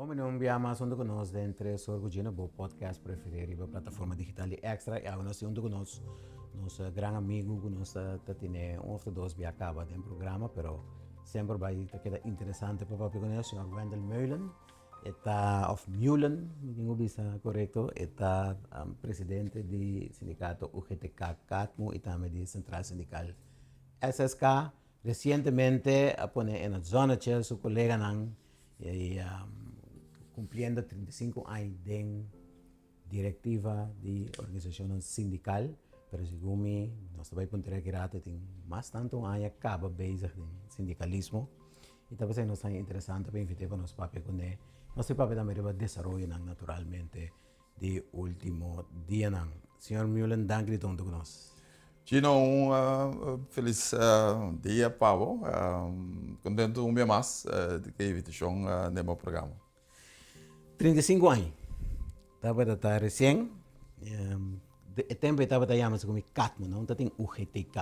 Bon bini un bia mas hunto ku nos den Tres Or ku Gino, bo podcast preferí riba plataforma digital di Extra. I awe nos tin hunto ku nos nos gran amigu ku nos ta ta tene un of ta dos bia kaba den programa, pero semper bai ta keda interesante pa papia kuné, señor Wendell Meulen. E ta, of Meulen, mi tin ku bisa korekto, e ta presidente di sindikato UGTK Katmu i tambe di Sentral Sindikal SSK. Resientemente a pone e na zonnetje su koleganan i kumpliendo 35 aña den direktiva di organisashonnan sindikal, pero segun mi nos ta bai puntra aki rato e tin mas tantu un aña kaba bezig den sindikalismo i ta pasei nos ta interesante pa invit'é pa nos papia kuné. Nos tin papia tambe riba desaroyonan naturalmente di ultimo dianan. Señor Mulen, danki di ta huntu ku nos. Gino, un felis dia pa bo. Kontentu un bia mas di ke invitashon den bo programa. 35 aña tabata ta resien. E tempu ei tabata yama segun mi Katmu, no ta tin UGTK.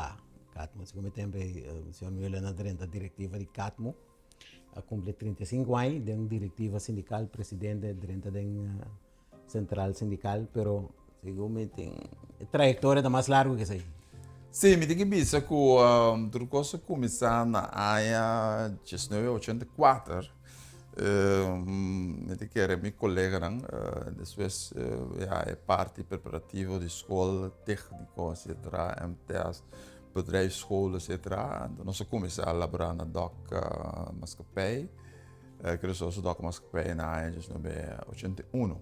Katmu, segun mi tempu ei señor Mulen a drenta direktiva di Katmu. A cumpli 35 aña den directiva sindical, presidente drenta den central sindical, pero segun mi tin e trayectoria ta mas largo que esey. Sí, mi tin que bisa cu tur cos a cuminsa na aña 1984. Mi ta kere mi coleganan despues ya e parti preparativo di school tecnico etcetera, MTS. Bedrijfsschool etcetera. Anto nos a kuminsá laborá na Dòk Maatschappij, Curaçaose Dòk Maatschappij na aña 1981.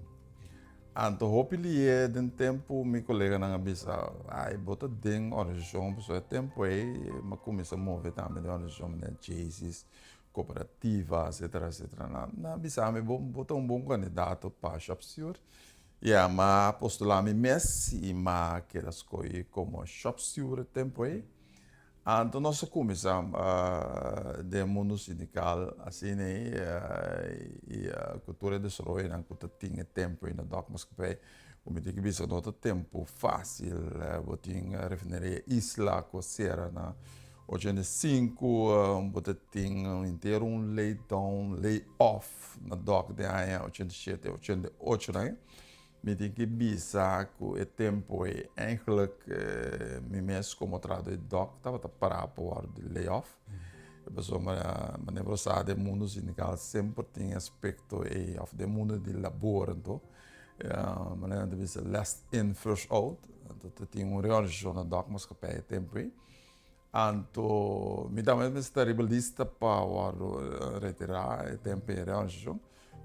Anto hopi lié den tempu mi koleganan a bisa, ai bo ta den organisashon pasobra e tempu ei mi a kuminsá move tambe den organisashon manera Jaycees, Kooperativa etcetera etcetera. Nan a bisa mi bo ta un bon kandidato pa shopsteward. Ya, m'a postulá mi mes i m'a keda skohí komo shopsteward e tempu ei. Anto nos a kuminsá den mundu sindikal asina ei i ku tur e desaroyonan ku ta tin e tempu ei na Dòk Maatschappij. Ku mi tin ki bisa no ta tempu fásil. Bo tin refineria Isla ku a sera na 85, bo ta tin henter un lay down, lay off na dòk den aña 87, 88 nan. Mi tin ki bisa ku e tempu ei eigenlijk mi mes komo trahadó di dòk tabata pará pa wòrdu di lay off. Pasobra manera bo sa den mundu sindikal semper tin aspekto ei òf den mundu di labor anto manera nan ta bisa last in first out. Anto ta tin un reorganisashon na dòk maskapei e tempu ei. Anto mi tambe mester ta riba lista pa wòrdu retirá e tempu e reorganisashon.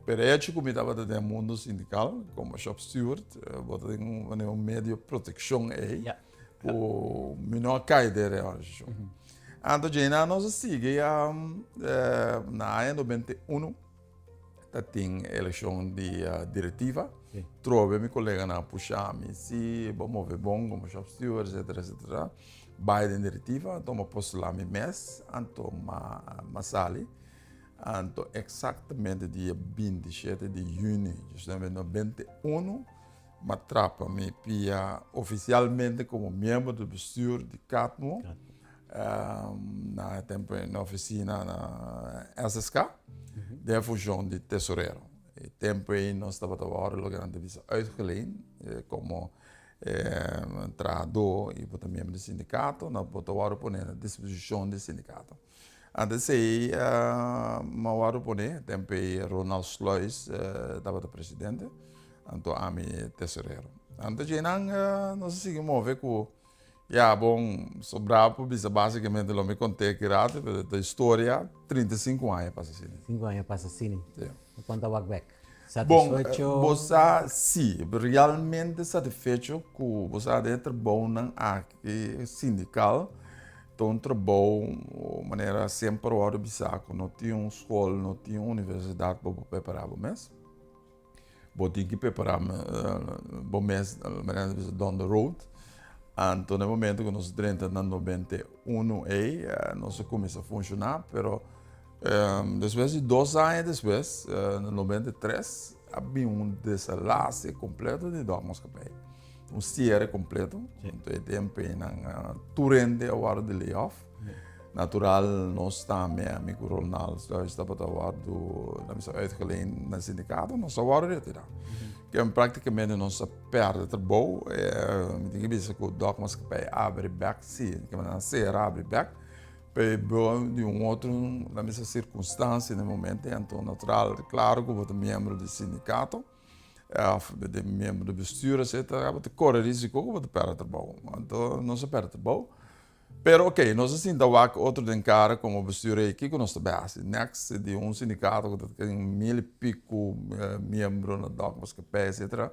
Pero e hecho ku mi tabata den mundu sindikal komo shop steward, bo ta den un un medio protekshon ei ku mi no a kai den reorganisashon. Anto djeinan nos a sigui na aña 91. Ta tin elekshon di direktiva. Trobe mi koleganan a pusha mi, si bo move bon komo shop steward etcetera etcetera. Bai den direktiva, anto mi a postula mi mes, anto mi a sali. Anto eksaktamente dia 27 di yüni 1991 mi a trapa mi pia ofisialmente komo miembro di bestuur di Katmo. Na e tempo na oficina na SSK, den funcion di tesorero. E tempo ei nos tabata wòrdu loke nan ta bisa uitgeleend komo trahadó i bo ta miembro di sindikato, nan bo ta wòrdu pone na disposishon di sindikato. Antes esei mi a wòrdu pone, tempo ei Ronald Sluis tabata presidente, anto ami tesorero. Anto dje nan nos a sigui move ku Ya bon, sobrá por bisa básicamente lo mi conté aki rato, pero ta historia, 35 aña pasa asina. 35 aña pasa asina. Sí. Con ta wak bek? Bon, Satisfecho? bo sa, sí, realmente satisfecho cu bo sa den e trabounan aki sindical, ta un trabou manera semper wòrdu bisa cu no tin un school, no tin un universidad pa bo prepara bo mes. Bo tin ki prepará bo mes manera nan ta bisa down the road. Anto na e momento ku nos drenta na 91 ei nos a kuminsá funshoná pero despues di dos aña despues na 93 a bin un desenlase kompleto di Dòk Maatschappij. Un siere kompleto. Anto e tempu ei nan tur hende a wòrdu di lay off. Natural nos tambe, ami ku Ronald Sluis tabata wòrdu, laat mi sa, uitgeleend na sindikato, nos a wòrdu retirá. Ken práktikamente nos a pèrdè trabou. Mi tin ke bisa ku Dokmaatschappij a abri bèk, si, ke nan a sera abri bèk, pero di un otro, laat mi sa, sirkunstansia na e momento ei. Anto natural, klaro ku bo ta miembro di sindikato òf bo ta miembro di bestuur etcetera, bo ta kore risiko ku bo ta pèrdè trabou. Anto nos a pèrdè trabou. Pero ok, nos a sinta wak otro den kara komo bestuur ei, kiko nos ta bai hasi? Next di un sindikato ku ta tin mil i piku miembro na Dokmaatschappij etcetera.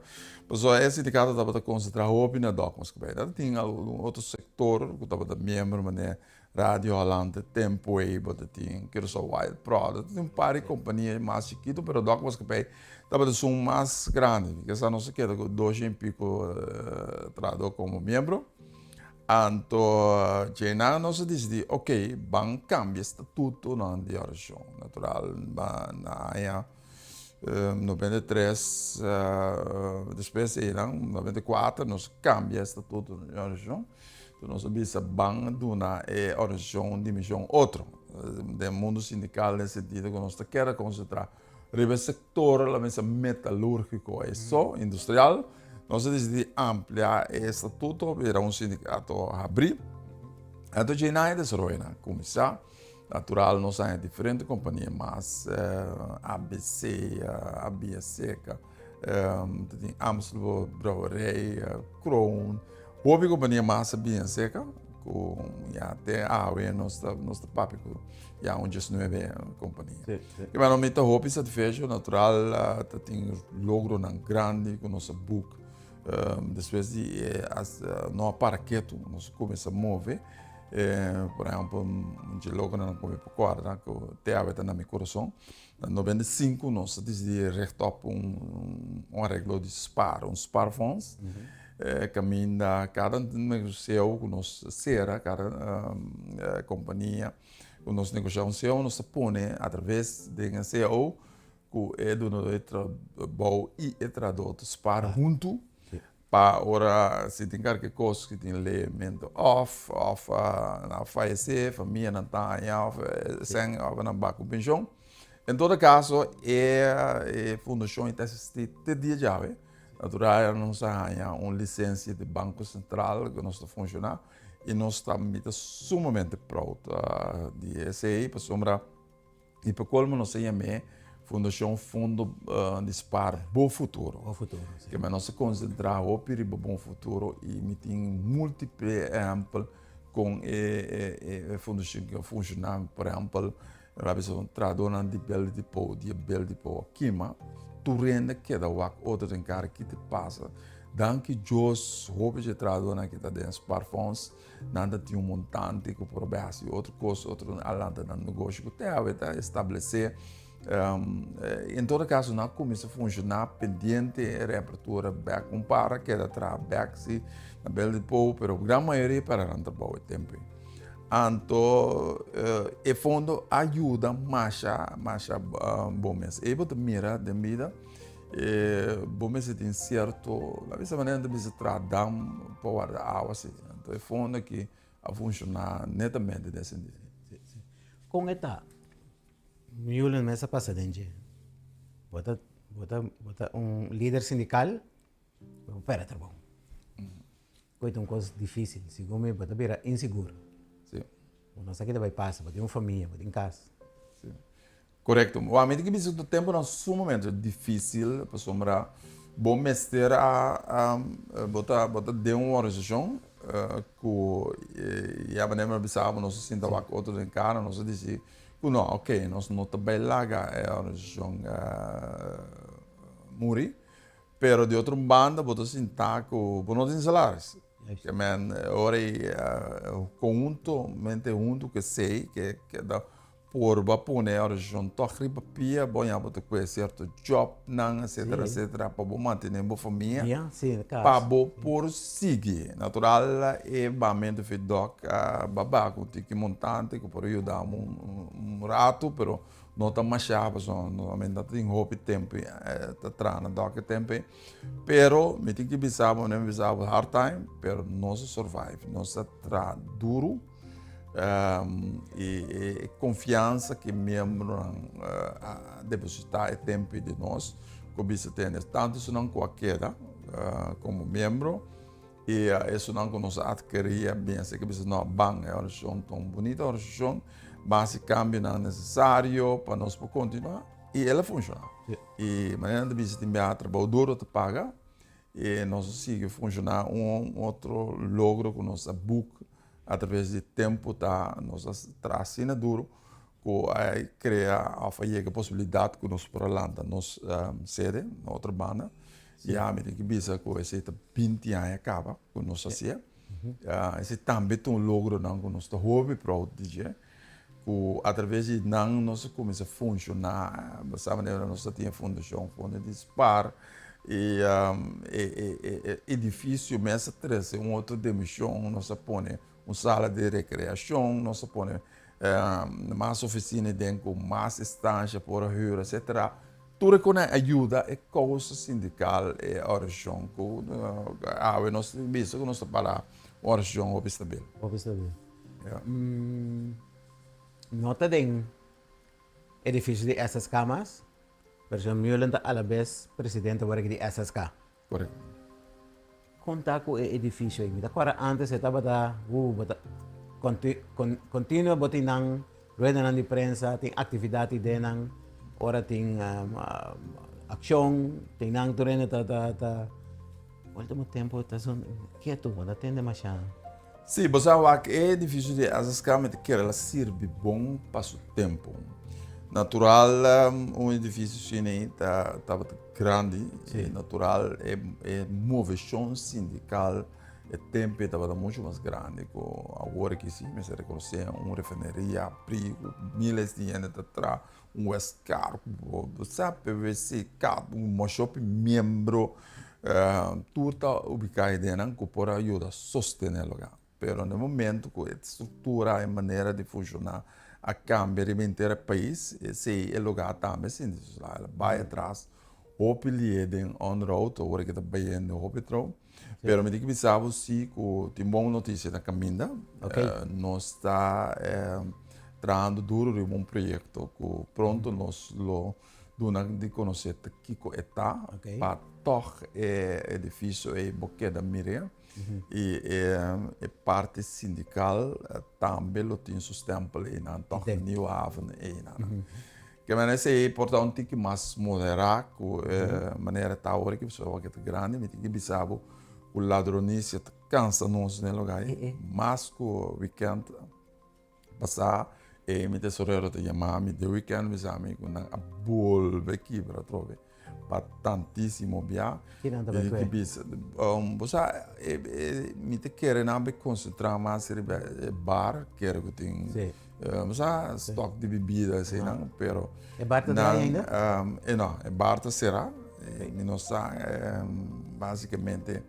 Pasobra e sindikato tabata konsentrá hopi na Dokmaatschappij. Ta tin algun otro sektor ku tabata miembro manera Radio Holland e tempu ei bo ta tin Curaçao Wild Product, ta tin un par di kompania mas chikitu pero Dokmaatschappij tabata esun mas grandi. Kisa nos a keda ku dosha i piku trahadó komo miembro. Anto djenan nos a disidí, ok, ban kambia statutonan di orashon. Natural, na aña 93, despues einan, 94, nos kambia e statutonan di orashon. Enton nos a bisa ban duna e orashon un dimenshon otro. Den mundu sindikal den sentido ku nos ta kere konsentrá Riba e sector la mesa metalurgico eso, industrial, nos a decidi amplia e estatuto bira un sindicato habri. Anto dje nan e desaroyonan cuminsa. Natural nos a haña diferente compania mas, ABC, ABSC, ta tin Amstel Brouwerij, Kroon, hopi compania mas a bini acerca cu ya te awe nos ta nos ta papia cu ya un diesnuebe compania. Sí, sí. Y bueno, mi ta hopi satisfecho, natural ta tin logronan grandi cu nos a boek. Despues di e as no a para ketu, nos a cuminsa move. Por ehempel, un dje logronan cu mi por corda cu te awe ta na mi corazon. Na 95 nos a disidí richt op un areglo di spaar, un spaarfonds. Kaminda kada negosio ku nos sera, kada kompania ku nos negoshá un seo, nos ta pone atraves den e seo ku e dunadó di trabou i e trahadó ta spaar huntu pa ora si tin kalke kos ku tin leemento òf òf nan a fayesé, famianan ta haña òf esei òf nan bai ku penshon. En todo kaso e fundashon ta eksistí te dia djawe. Natural nos a haña un lisensia di Banko Sentral ku nos ta funshoná i nos ta mi ta sumamente proud di esei pasobra i pa kolmo nos a yam'é Fundashon Fondo di Spar Bo Futuro. Bo Futuro, si. Keme nos a konsentrá hopi riba Bon Futuro i mi tin múltiple ehèmpel kon e fundashon a funshoná. Por ehèmpel, Rabia sa un trahadónan di bel di pou, di e bel di pou a kima, tur hende keda wak otro den kara ki ta pasa. Danki Dios hopi dje trahadónan ki ta den spaarfonds, nan ta tin un montante ku por a hasi otro kos, otro a lanta nan negoshi ku te awe ta establesé. En todo kaso nan a kuminsá funshoná pendiente e reapertura bèk. Un par a keda traha bèk si na bel di pou, pero gran mayoria para nan trabou e tempu ei. Anto e fondo a yuda masha masha bo mes. E bo ta mira den bida bo mester tin sierto la bisa manera nan ta bisa traha dam pa warda awa si. Anto e fondo aki a funshoná netamente den e sentido. Kon e ta? Julian mes a pasa den dje. Bo ta bo ta bo ta un lider sindikal, bo pèrdè trabou. Koe ta un kos difísil. Segun mi bo ta bira insigur. Sí. Bo no sa ke ta bai pasa, bo tin un famia, bo tin kas. Sí. Korekto. Wak, mi tin ke bisa ku tempunan sumamente difísil pasobra bo mester a bo ta bo ta den un organisashon ku ya manera mi a bisa bo nos a sinta wak otro den kara nos a disi ku no oke nos no ta bai laga e organisashon muri. Pero di otro banda bo ta sinta ku bo no tin salaris. Ke men ora ei konhuntamente huntu ku esei ke keda purba pone e organisashon tòg riba pia bo ya bo ta kue sierto jòbnan etsetera etsetera pa bo mantene bo famia pa bo por sigui. Natural e bamentu fi dòk a baba ku tiki montante ku por yuda bo un ratu pero No ta mashá pasobra normalmente no ta tin hopi tempu ta traha na dòk e tempu ei. Pero mi tin ki bisa bo, mi bisa bo hard time, pero nos a survive, nos a traha duru. I e konfiansa ku e miembronan a depositá e tempu di nos ku bisa tene tantu esunnan ku a keda komo miembro i esunnan ku nos a atkerí a binse ku bisa no ban e organisashon ta un bunita organisashon ban hasi kambionan nesesario pa nos por kontinuá i el a funshoná i manera nan ta bisa tin biaha trabou duro ta paga i nos a sigui funshoná. Un otro logro ku nos a buk Atraves di tempu ta nos a traha asina duru ku a krea òf a yega posibilidat ku nos por a lanta nos sede na otro banda. Ya mi tin ki bisa ku esei ta binti aña kaba ku nos hasié. Esei tambe ta un logronan ku nos ta hopi proud di dje, ku atraves di nan nos a kuminsá funshoná. Bo sa manera nos ta tin e fundashon Fondo di Spar i e edifisio mes a trese un otro dimenshon. Nos a pone un sala di rekreashon, nos a pone mas ofisina den ku mas estansha por a hür etsetera. Tur e kos a yuda e kousa sindikal, e orashon ku awe nos tin bisa ku nos ta para un orashon hopi stabil. Hopi stabil. No ta den edifisio di SSK mas, pero señor Meulen ta alabes presidente awor aki di SSK. Korekto. Kon ta ku e edifisio ei? Mi ta kòrda antes e tabata bo ta kontinuo bo tin nan ruedanan di prensa, tin aktividat den nan, ora tin akshon, tin nan tur hende ta ta ultimo tempu ta ketu, bo no ta tende masha. Sí, bo sa wak e edifisio di SSK mi ta kere la sirbi bon pa su tempu. Natural un edifisio asina ei ta tabata grandi i natural e e moveshon sindikal e tempu ei tabata muchu mas grandi ku awor aki. Sí, mester rekonosé un refineria abrí ku miles di hende ta traha, un Westcar ku bo sa PwC, cap, un mashopi miembro tur ta ubiká ei den ku por a yuda sostené loke. Pero na e momento ku e struktura, e manera di funshoná a kambia riba henter e pais, esei e lugá tambe sinti su sla. El a bai atras hopi lié den onderhoud, awor ke ta bayendo hopi trou. Pero mi tin ke bisa bo si ku tin bon notisia na kaminda. Nos ta trahando duro riba un proyekto ku pronto nos lo duna di konosé ta kiko e ta, pa tòg e edifisio ei bo keda mir'é. I e parti sindikal tambe lo tin su stempel einan tòg na Nieuwe Haven einan. Ke manera esei por ta un tiki mas moderá ku e manera ta awor aki pasobra awor ta grandi. Mi tin ki bisa bo ku ladronisia ta kansa nos den e lugá ei mas ku wikènt pasá. E mi tesorero ta yama mi den wikènt bisa mi ku nan a bolbe kibra atrobe. Pa tantísimo bia. Kinan ta bai kue? Bisa, bo sa, e, e, mi ta kere nan be konsentrá mas riba e bar, kere ku tin, Sí. bo sa, stok di bibida asina, pero E bar ta draai ainda? E no, e bar ta será. Mi no sa, básikamente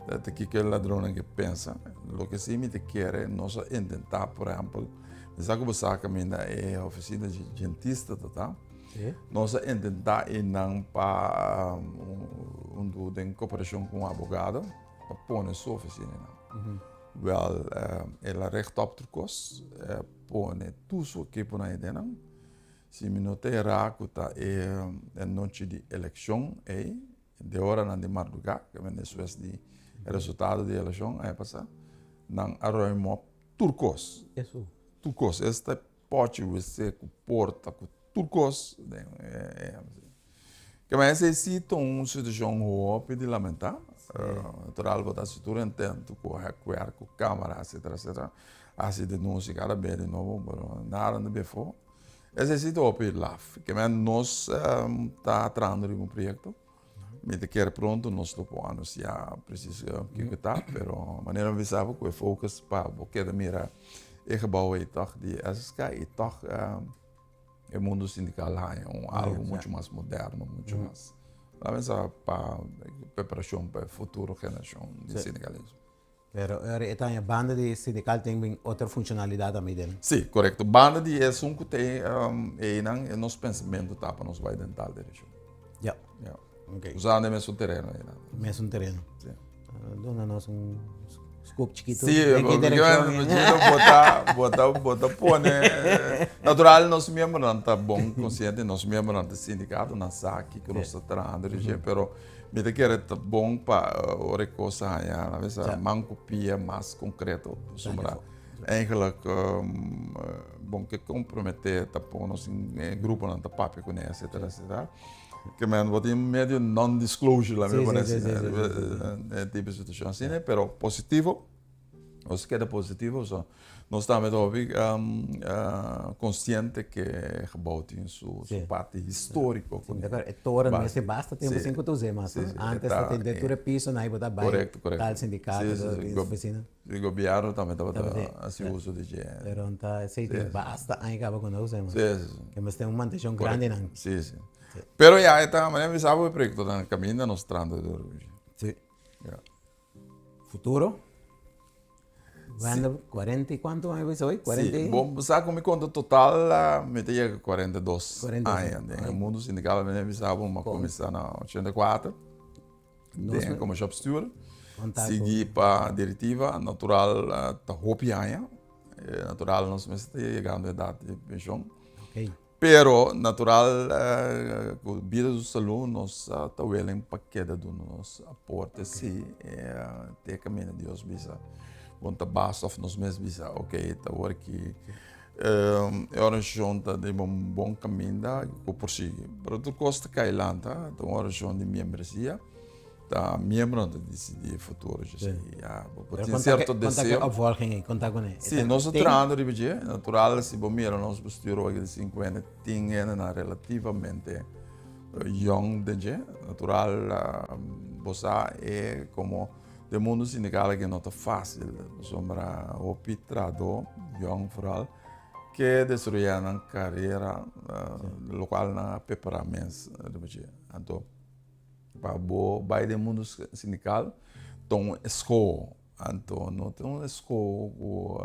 ta kiko e ladronnan ke pensa. Loke sí mi ta kere, nos a intentá, por ehèmpel, mi sa ku bo sa kaminda e ofisina di dentista ta ta. Nos a intentá einan pa huntu den koperashon ku un abogado pa pone su ofisina einan. Wèl, el a recht op tur kos, pone tur su ekiponan eidenan. Si mi no ta erá ku ta e nochi di elekshon ei, den oranan di mardugá, ke men despues di e resultado di elekshon aña pasá, nan a ruim op tur kos. Tur kos, esta Pochi wc ku porta ku tur kos den e Ke men esei si ta un situashon hopi di lamentá. Natural bo ta hasi tur intento ku hekwerk, ku kamera etcetera etcetera. Hasi denunsia kada bes di nobo pero nada no ta befo. Esei si ta hopi laf. Ke men nos ta trahando riba un proyekto. Mi ta kere pronto nos lo por anuncia precies kiko ta, pero manera mi bisa bo ku e focus pa bo keda mira e gebouw ei tòg di SSK i tòg e mundo sindical haña un algo mucho mas moderno, mucho mas, laat mi bisa pa preparashon pa e futuro generashon di sindikalismo. Pero ora e ta haña banda di sindical tin bin otro funcionalidad tambe den. Sí, korekto. Banda di esun ku ta einan e nos pensamentu ta pa nos bai den tal direkshon. Ja. Ja. Usando e mesun tereno einan. Mesun tereno. Sí. Duna nos un. scoop chikitu. Sí, Den ki direkshon? Bo ta, bo ta, bo ta pone. Natural nos miembronan ta bon konsiente, nos miembronan ta sindikatonan sa kiko nos ta trahando riba dje, pero mi ta kere ta bon pa ora e kos a haña, laga bisa, man ku pia mas konkreto. Pasobra eigenlijk bon ke komprometé ta pon nos den gruponan ta papia kuné, etsetera, etsetera. Ke men bo tin medio non-disclosure, laga mi pone asina, e tipo di situashon asina, pero positivo. Nos keda positivo, so nos tambe ta hopi konsiente ke e gebou tin su parti históriko. Sí, de acuerdo. E toren mester basta tempu sin ku ta us'é mas, no? Antes ta tin den tur e piso nan bo ta bai tal sindikato, tal ofisina. E gobièrnu tambe tabata hasi uso di dje. Pero ta esei tin basta aña kaba ku no us'é mas. Ke mester un mantenshon grandi nan. Sí, sí. Pero ya e ta manera mi sa bo e proyekto ta na kaminda nos trando dor. Sí. Futuro? Wendel, 40 y cuánto aña bisa hoy? 40 Sí, bo sa cu mi conta total mi ta yega 42 aña. Den e mundo sindical mi bisa bo mi a cuminsa na 84 den como shopsteward. Sigui pa directiva, natural ta hopi aña. Natural nos mester ta yegando edad di pension. Pero natural ku bida su salú nos ta willing pa keda duna nos aporte si te kaminda Dios bisa bon ta basta òf nos mes bisa ok ta wor ki e organisashon ta riba un bon kaminda ku por sigui. Pero tur kos ta kai lanta ta un organisashon di miembresia. Ta miembronan ta disidí e futuro dje esei. Ya, bo por tin sierto deseo. Konta ku opvolging ei, konta kuné. Sí, nos ta trahando riba dje. Natural, si bo mira nos bestuur awor di sinku hende, tin hendenan relativamente yong den dje. Natural, bo sa e komo den mundu sindikal aki no ta fásil, pasobra hopi trahadó, yong foral, ke desaroyá nan karera, lokual nan a prepará mes riba dje. Anto. Pa bo bai den mundu sindical ta un escoho, anto no ta un escoho cu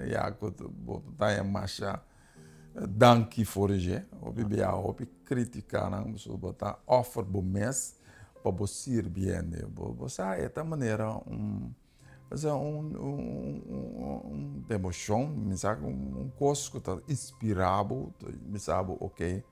ya cu bo ta haña masha danki for di dje, hopi bia hopi critica nan pasobra bo ta offer bo mes pa bo sirbi hende, bo sa e ta manera un Esei un un deboshon, mi sa ku un kos ku ta inspirá bo, ta bisa bo ok,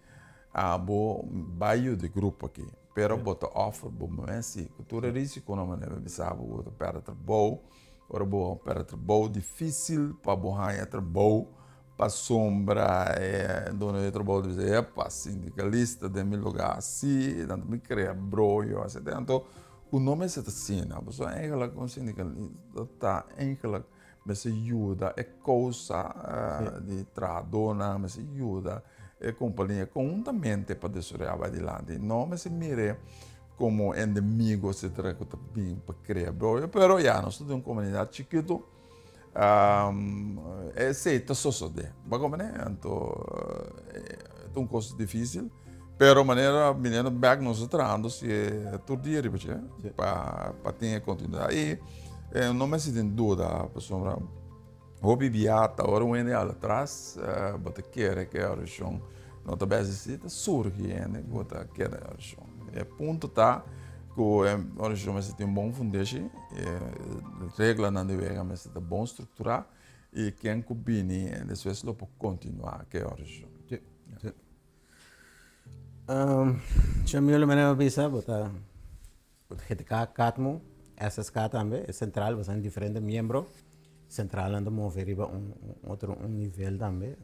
abo bai yuda e grupo aki, pero bo ta offer bo mes si, ku tur e risikonan manera mi bisa bo, bo ta pèrdè trabou, ora bo pèrdè trabou difísil pa bo haña trabou pasobra e dono di trabou ta bisa epa sindikalista den mi lugá si, nan ta bin krea broyo asina anto. Ku no mester ta asina, pasobra eigenlijk un sindikalista ta eigenlijk mester yuda e kousa di trahadónan, mester yuda e kompania konhuntamente pa desaroyá bai dilanti. No mester mir'é komo enemigo etcetera ku ta bin pa krea broyo, pero ya nos ta den un komunidat chikitu. Esei ta sosodé. Bo a comprende? Anto ta un kos difísil, pero manera biniendo bèk nos ta trahando si tur dia riba dje pa pa tin e kontinuidat. I no mester tin duda pasobra hopi bia ta ora un hende hala atras bo ta kere ku e orashon no ta bes así ta surgi hende ku ta kere e orashon. E punto ta ku e orashon mester tin un bon fundeshi. E reglanan di wega mester ta bon strukturá i ken ku bini despues lo por kontinuá ku e organisashon. Sí, sí. Chamilo manera bo bisa bo ta GTK, Katmo, SSK tambe, e sentral bo sa diferente miembro, sentralnan ta move riba un otro un nivel tambe.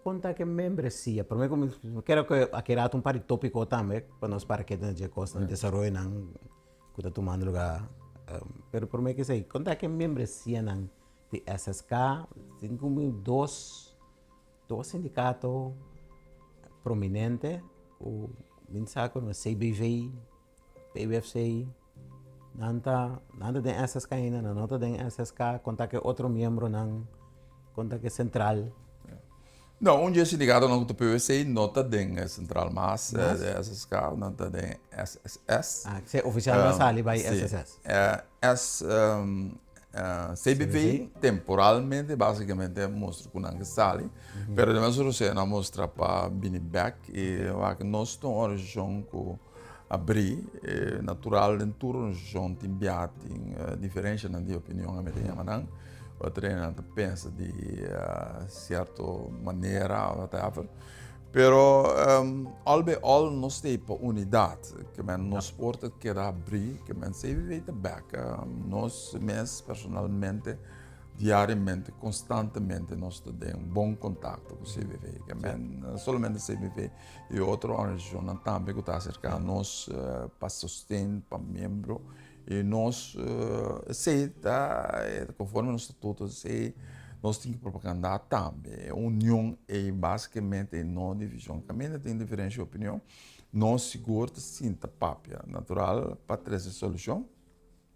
Kon ta ke membresia? Prome ku mi kere ku a keda un par di topiko tambe pa nos para keda na dje kosnan, desaroyonan ku ta tumando luga. Pero prome ku esei, kon ta ke membresianan di SSK? Tin ku mi dos dos sindikato prominente ku mi sa ku CBV, PUFC, nan ta nan ta den SSK ainda, nan no ta den SSK, kon ta ke otro miembronan? Kon ta ke sentral? No, un dje sindikatonan ku ta PWC no ta den e sentral mas, de SSK, nan ta den SSS. Ah, se ofisial nan sali bai SSS. S, CBV temporalmente basikamente a mustra ku nan ke sali, pero den mes rosé nan a mustra pa bini bèk i wak nos ta un organisashon ku. Abrí, e natural den tur organisashon tin bia tin diferenshanan di opinion a mete yama nan. Otro hendenan ta pensa di sierto manera o whatever. Pero al bij al nos ta pa unidat. Ke men nos por ta keda abrí, ke men CVV ta bek. Nos mes personalmente Diariamente, constantemente nos ta den bon contacto cu CBV. Ke men, no solamente CBV y otro organisacionnan tambe cu ta acerca nos pa sosten, pa miembro. Y nos, esey ta conforme nos statuto, esey nos tin cu propaganda tambe. E union ey basicamente e no division. Caminda tin diferencia di opinion, nos sigur ta sinta papia natural pa trece solucion.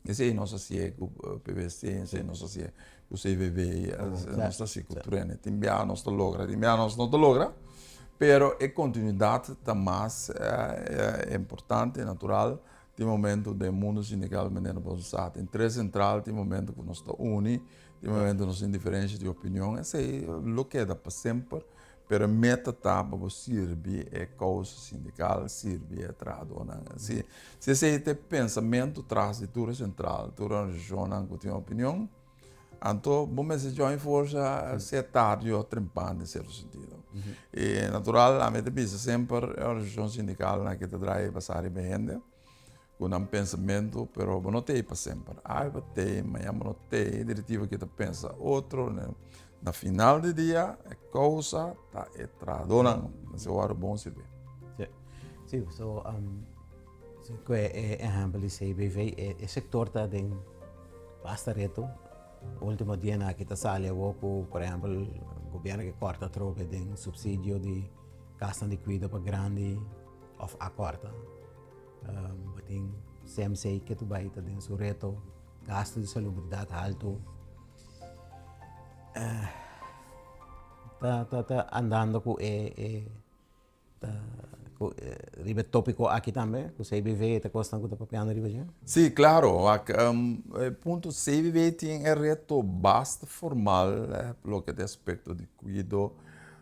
Esei nos a si'e ku PBC, esei nos a si'e ku CVV, nos ta si'e ku Truene. Tin bia nos ta logra, tin bia nos no ta logra, pero e kontinuidat ta mas importante, natural. Tin momento den mundu sindikal manera bo sa tin tres sentral, tin momento ku nos ta uni, tin momento nos tin diferensha di opinion, esei lo keda pa semper. Pero e meta ta pa bo sirbi e kousa sindikal, sirbi e trahadónan. Si esei ta e pensamentu tras di tur e sentral, tur e organisashonnan ku tin opinion, anto bo mester join forsa sea tardi o trempan den sierto sentido. I natural ami ta bisa semper e organisashon sindikalnan ke ta drai basá riba hende ku nan pensamentu, pero bo no ta ei pa semper. Awe bo ta ei, mañan bo no ta ei, direktiva ke ta pensa otro. Na final di dia e kousa ta e trahadónan. Mester wòrdu bon sirbi. Sí, sí, so ku e ehèmpel di CBV, e sektor ta den basta reto. Último dianan aki ta sali awor ku por ehèmpel gobièrnu ke kòrta atrobe den supsidio di kasnan di kuido pa grandi òf a kòrta. Bo tin CMC ke tu bai ta den su reto, gasto di salubridat haltu. Ta ta ta andando ku e e ta ku riba e topiko aki tambe ku CBV ta kosnan ku ta papiando riba dje? Sí, klaro. Wak, e punto CBV tin e reto basta formal loke ta e aspekto di kuido,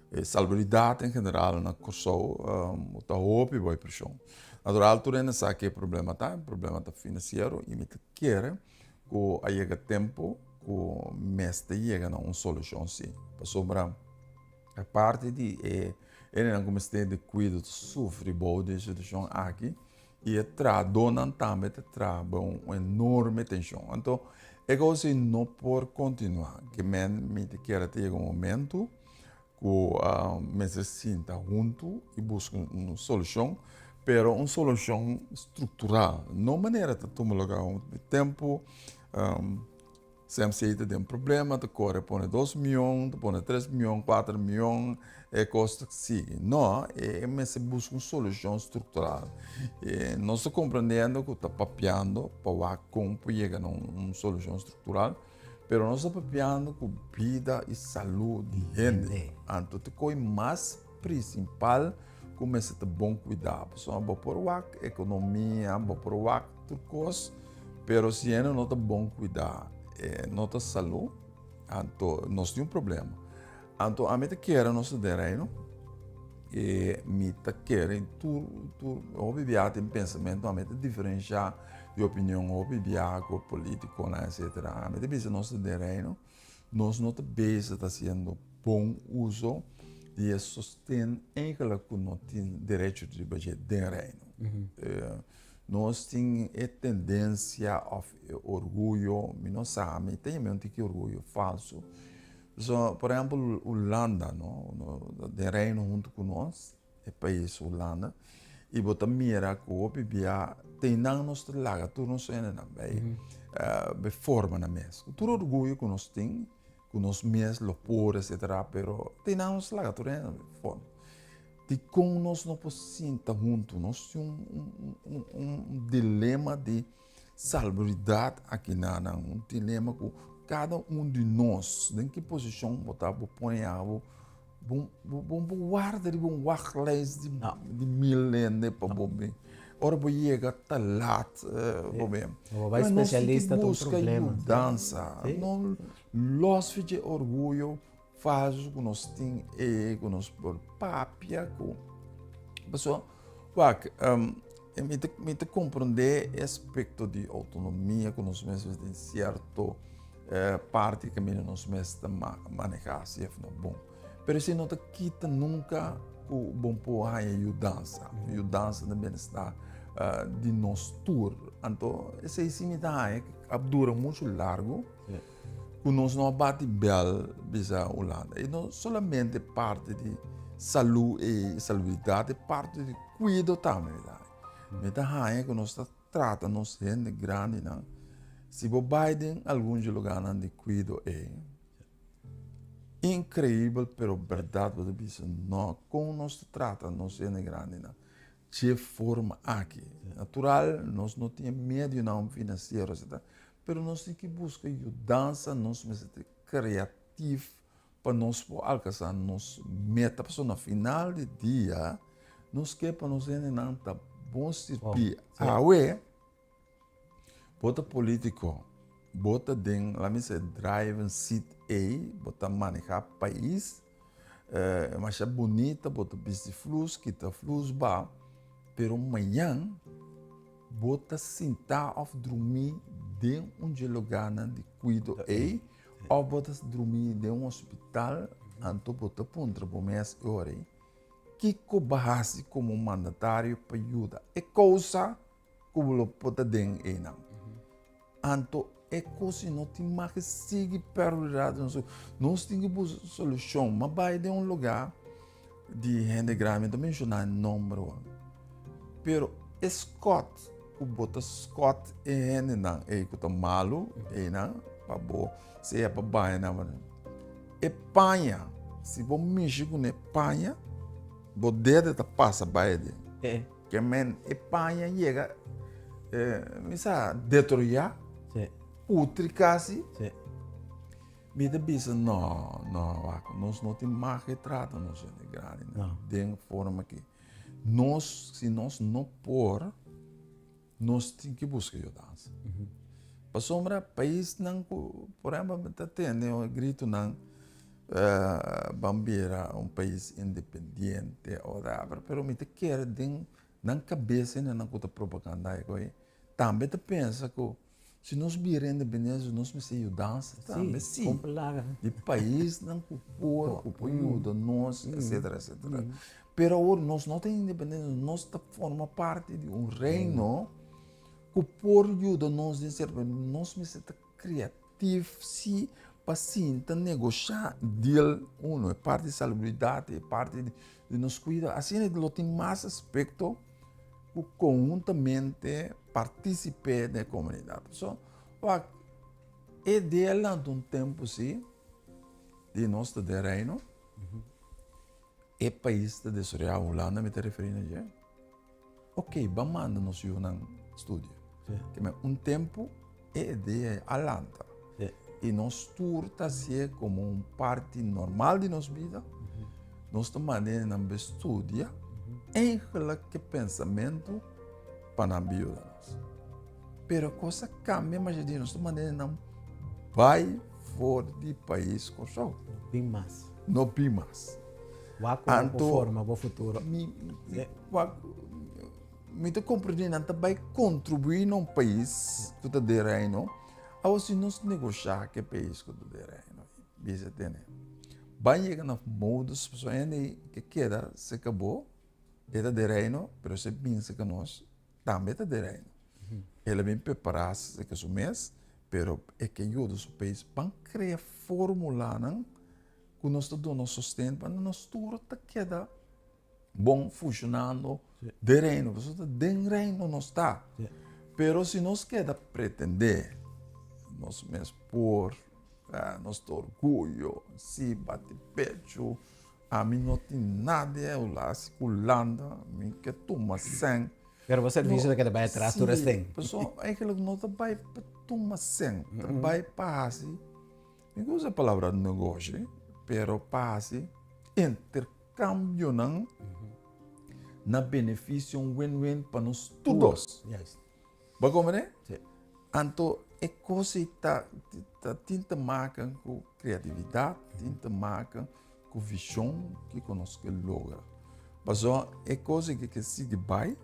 e salubridat en general na Kòrsou ta hopi bo e preshon. Natural tur hende sa ke e problema ta, e problema ta finansiero i mi ta kere ku a yega tempu ku mester yega na un solushon si. Pasobra aparte di e hendenan ku mester di kuido ta sufri bou di e situashon aki i e trahadónan tambe ta traha bou un enorme tenshon. Anto e kos ei no por kontinuá. Ke men mi ta kere ta yega un momentu ku mester sinta huntu i buska un solushon, pero un solushon struktural, no manera ta tuma lugar un tempu CMC ta den problema, ta kore pone dos mion, ta pone tres mion, kuater mion, e kos ta sigui. No, e mester buska un solushon struktural. E nos ta komprendiendo ku ta papiando pa wak kon por yega na un solushon struktural. Pero nos ta papiando ku bida i salú di hende. Anto ta koi mas prinsipal ku mester ta bon kuidá. Pasobra bo por wak ekonomia, bo por wak tur kos, pero si hende no ta bon kuidá, e no ta salú, anto nos tin un problema. Anto ami ta kere nos ta den Reino i mi ta kere tur tur hopi biaha tin pensamentu ami ta diferenshá di opinion hopi biaha ku politikonan etsetera. Ami ta bisa nos ta den Reino nos no ta bezig ta hasiendo bon uso di e sosten eigenlijk ku no tin derecho riba dje den Reino. Nos tin e tendensia òf e orguyo mi no sa mi ta yama un tiki orguyo falso. So, por ehempel, Hulanda, no? Den Reino huntu ku nos, e pais Hulanda, i bo ta mira ku hopi bia te nan nos ta laga tur nos hendenan bai bai forma nan mes. Ku tur orguyo ku nos tin, ku nos mes lo por, etcetera, pero te nan nos ta laga tur hende bai forma. Dikon nos no por sinta huntu? Nos tin un un dilema di Salubridad aki na nan un dilema ku kada un di nos den ki posishon bo ta bo pone abo bo bo bo warda riba un wachtlijst di di mil hende pa bo bin ora bo yega ta lat bo bin Bo bai spesialista ta un problema. Nos tin ki buska yudansa no los fi dje orguyo falso ku nos tin e ku nos por papia ku pasobra wak. Mi ta, mi ta komprondé e aspekto di outonomia ku nos mes den sierto eh, parti kaminda nos mes ta manehá si of no bon. Pero esei no ta kita nunka ku bon por haña yudansa. Yudansa den bienestar uh, di nos tur. Anto esei si mi ta haña a dura muchu largu ku nos no a bati bèl bisa Hulanda. I no solamente parti di salú i salubridat, e parti di kuido tambe mi ta haña. Mi ta haña ku nos ta trata nos hende grandinan. Si bo bai den algun dje lugarnan di kuido ei, inkreibel pero bèrdat bo ta bisa no, kon nos ta trata nos hende grandinan dje forma aki. Natural nos no tin e medionan finansiero etcetera, pero nos tin ki buska yudansa, nos mester ta kreatif pa nos por alkansá nos meta, pasobra na final di dia nos ke pa nos hendenan ta bon sirbi. Awe bo ta polítiko, bo ta den laat mi sey driving seat ei, bo ta manehá pais, e masha bunita, bo ta bisti flus, kita flus ba, pero mañan bo ta sintá òf drumí den un dje lugarnan di kuido ei. Of bo ta drumi den un hospital, anto bo ta puntra bo mes e ora ei, kiko bo a hasi komo mandatario pa yuda e kousa ku bo lo por ta den einan? Anto e kos ei no tin mag sigui perdurá den nos. Nos tin ku buska solushon. Mi a bai den un lugá di hende grandi, mi ta menshoná e nomber awor, pero e skòt ku bo ta skòt e hendenan ei ku ta malu einan pa bo sea pa baña nan, e paña si bo mishi kuné paña bo dede ta pasa bai aden. Ke men e paña yega mi sa detroyá, putri kasi. Mi ta bisa no, no, wak, nos no tin mag e trata nos hende grandi no. Den forma ki nos, si nos no por, nos tin ki buska yudansa. Mm -hmm. Pasobra paisnan ku, por ehempel, mi ta tende gritonan uh, ban bira un pais independiente o whatever, pero mi ta kere den nan kabesa nan ku ta propaganda e koi, tambe ta pensa ku Si nos bira independencia nos mester yudansa tambe si di paisnan ku por ku por yuda nos etcetera etcetera pero awor nos no ta independencia nos ta forma parti di un reino ku por yuda nos den sierto nos mester ta creatif si pa sinta negosha deal uno e parti di salubridad e parti di nos cuido asina lo tin mas aspecto. ku konhuntamente partisip'é den e komunidat. So, wak, e deanan ta un tempu si di nos ta den Reino, e pais ta desaroyá, Hulanda mi ta referí na dje, ok, ban manda nos yunan studia. Ke men un tempu e idea a lanta i nos tur ta hasié komo un parti normal di nos bida, nos ta manda nan bai studia eigenlijk ke pensamentu pa nan bin yuda nos. Pero kos a kambia masha di nos ta manda nan bai for di pais Kòrsou. No bin mas. No bin mas. Wak ku bo por forma bo futuro. Mi, wak, Mi ta komprendé nan ta bai kontribuí na un pais ku ta den Reino. Awor si nos negoshá ku e pais ku ta den Reino, bisa tene, ban yega na modus pasobra hende ke keda serka bo, e ta den Reino, pero si e bin serka nos, tambe ta den Reino. El a bin prepará serka su mes, pero e ke yuda su pais. Ban krea formulanan ku nos ta duna sosten pa nos tur ta keda bon funcionando den reino, pasobra ta den reino nos ta. Pero si nos keda pretende nos mes por, eh, nos ta orguyo, si bati pecho, ami no tin nada de Hulanda, mi ke tuma sen. Pero bo servicio ta keda bai atras tur esten. Pasobra eigenlijk no ta bai pa tuma sen, ta bai pa hasi, mi gusta e palabra negoshi, pero pa hasi inter Cambionan na beneficio un win-win pa nos tur dos. Juist. Bo a comprende? Sí. Anto e cos ei ta, ta tin te maken cu creatividad, tin te maken cu vision kico nos ke logra. Pasobra e cos ei ke sigui bai.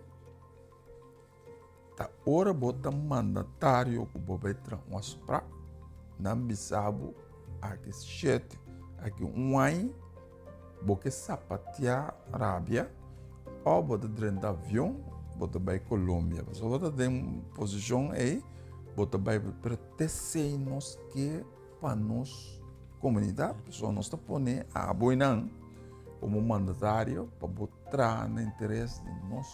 Ta ora bo ta mandatario ku bo bai traha un afsprak, nan bisa bo aki shete, aki un aña bo ke sapatia rabia òf bo ta drenta avion bo ta bai Colombia. Pasobra bo ta den posishon ei bo ta bai, pero te esei nos ke pa nos komunidat, pasobra nos ta pone abo einan komo mandatario pa bo traha na interes di nos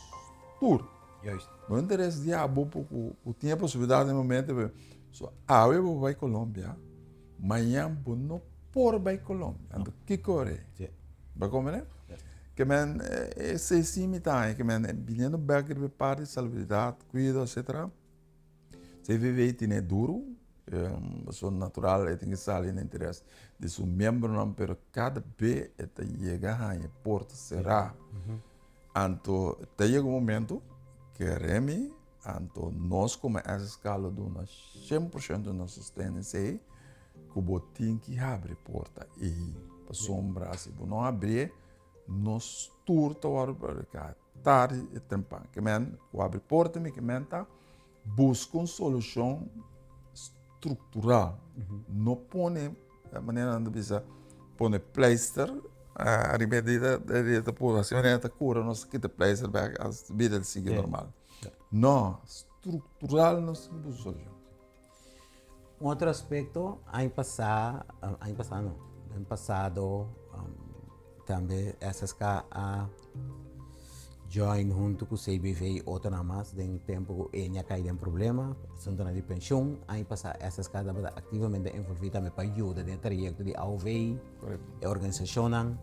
tur. Juist. No interes di abo ku ku tin e posibilidat den momento pero so awe bo bai Colombia, mañan bo no por bai Colombia. Anto kiko ora ei? Sí. Bo comprende? Ja. Ke men esei si mi ta haña ke men biniendo bek riba e parti di salubridat, kuido etcetera, CVV tene duru, pasobra natural e tin ke sali na interes di su miembronan pero kada be e ta yega haña e porta será. Anto ta yega un momento ke Remy, anto nos komo SSK lo duna 100% nos sosten esei ku bo tin ki habri porta ei pasobra si bo no habrié nos tur ta wòrdu perhudiká tardi i temprano. Ke men ku habri porta mi ke men ta Buska un solushon struktural. No pone, manera nan ta bisa, pone pleister ariba e herida, e herida ta puru. Asina manera ta kura, nos ta kita pleister bek, bida ta sigui normal. No, struktural nos tin ku buska solushon. Un otro aspecto, aña pasá, aña pasá no, den pasado tambe SSK a join hunto ku CBV i otronan mas den tempu ku Eni a kai den problema, asuntonan di penshun. Aña pasá SSK tabata aktivamente envolví tambe pa yuda den e trayekto di AOV, e organisashonnan.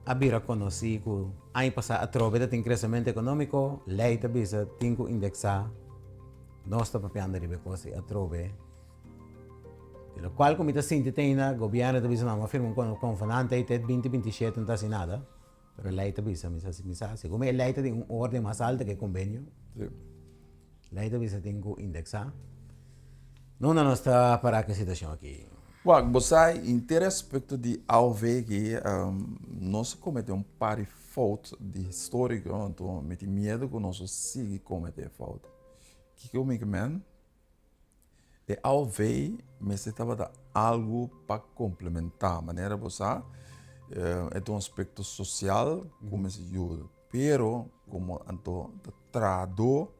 A bira konosí ku aña pasá atrobe ta tin kresementu ekonómiko, lei ta bisa tin ku indeksá. Nos ta papiando riba e kos ei atrobe. Di lokual ku mi ta sinti te ainda gobièrnu ta bisa no, mi a firma un konvenante ei te binti 27 no ta hasi nada. Pero e lei ta bisa, mi sa mi sa segun mi e lei ta den un orden mas alto ku e kombenio. Lei ta bisa tin ku indeksá. Nunda nos ta pará ku e situashon aki? Wak, bo sa henter e aspekto di aov aki nos a komete un par di fout di historiko, anto mi tin miedu ku nos lo sigui komete e fout. Kiko mi ke men? E AOV mester tabata algu pa komplementá. Manera bo sa, e ta un aspekto sosial ku mester yuda. Pero komo anto ta trahadó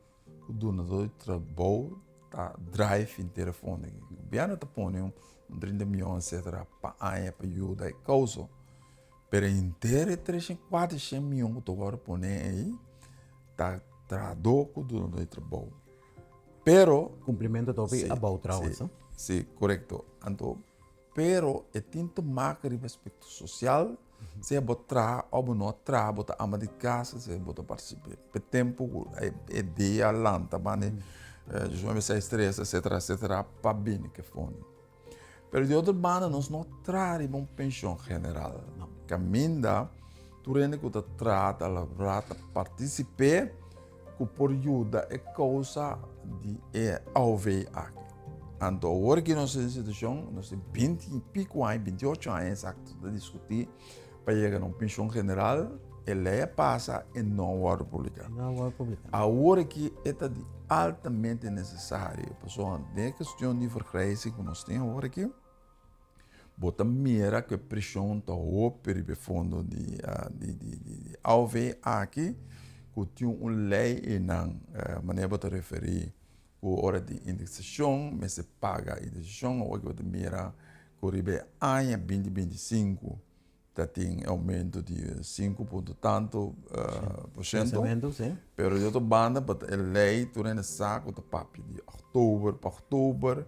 ku dunadó di trabou ta drive henter e fondo aki. Gobièrnu ta pone un 30 mion etcetera pa aña pa yuda e kousa. Pero henter e treshen kuatershen mion ku ta wòrdu pone ei ta trahadó ku dunadó di trabou. Pero. Kumplimentu ta hopi abou trouwens. Si, si, korekto. Anto, pero e tin te maka riba aspekto sosial, sea bo traha òf bo no traha, bo ta ama di kasa, sea bo ta partisipá. P'e tempu ku e dia lanta banda di 6 tres etcetera etcetera pa bini ku e fondo. Pero di otro banda nos no traha riba un penshon general. Kaminda tur hende ku ta traha, ta laborá, ta partisip'é ku por yuda e kousa di e AOV aki. Anto awor ki nos den situashon, nos tin 20 i piko aña, 28 aña eksakto ta diskutí pa yega na un penshon general, e lei a pasa e no a wòrdu publiká. No a wòrdu publiká. Awor aki e ta di altamente nesesario, pasobra den e kestion di vergrijzing ku nos tin awor aki, bo ta mira ku e preshon ta hopi riba e fondo di di AOV aki, ku tin un lei einan, manera bo ta referí ku ora di indeksashon mester paga indeksashon, awor aki bo ta mira ku riba e aña 2025 Ta tin e aumento di sinku punto tantu por shento. Pero di otro banda pa e lei tur hende sa ku ta papia di oktober pa oktober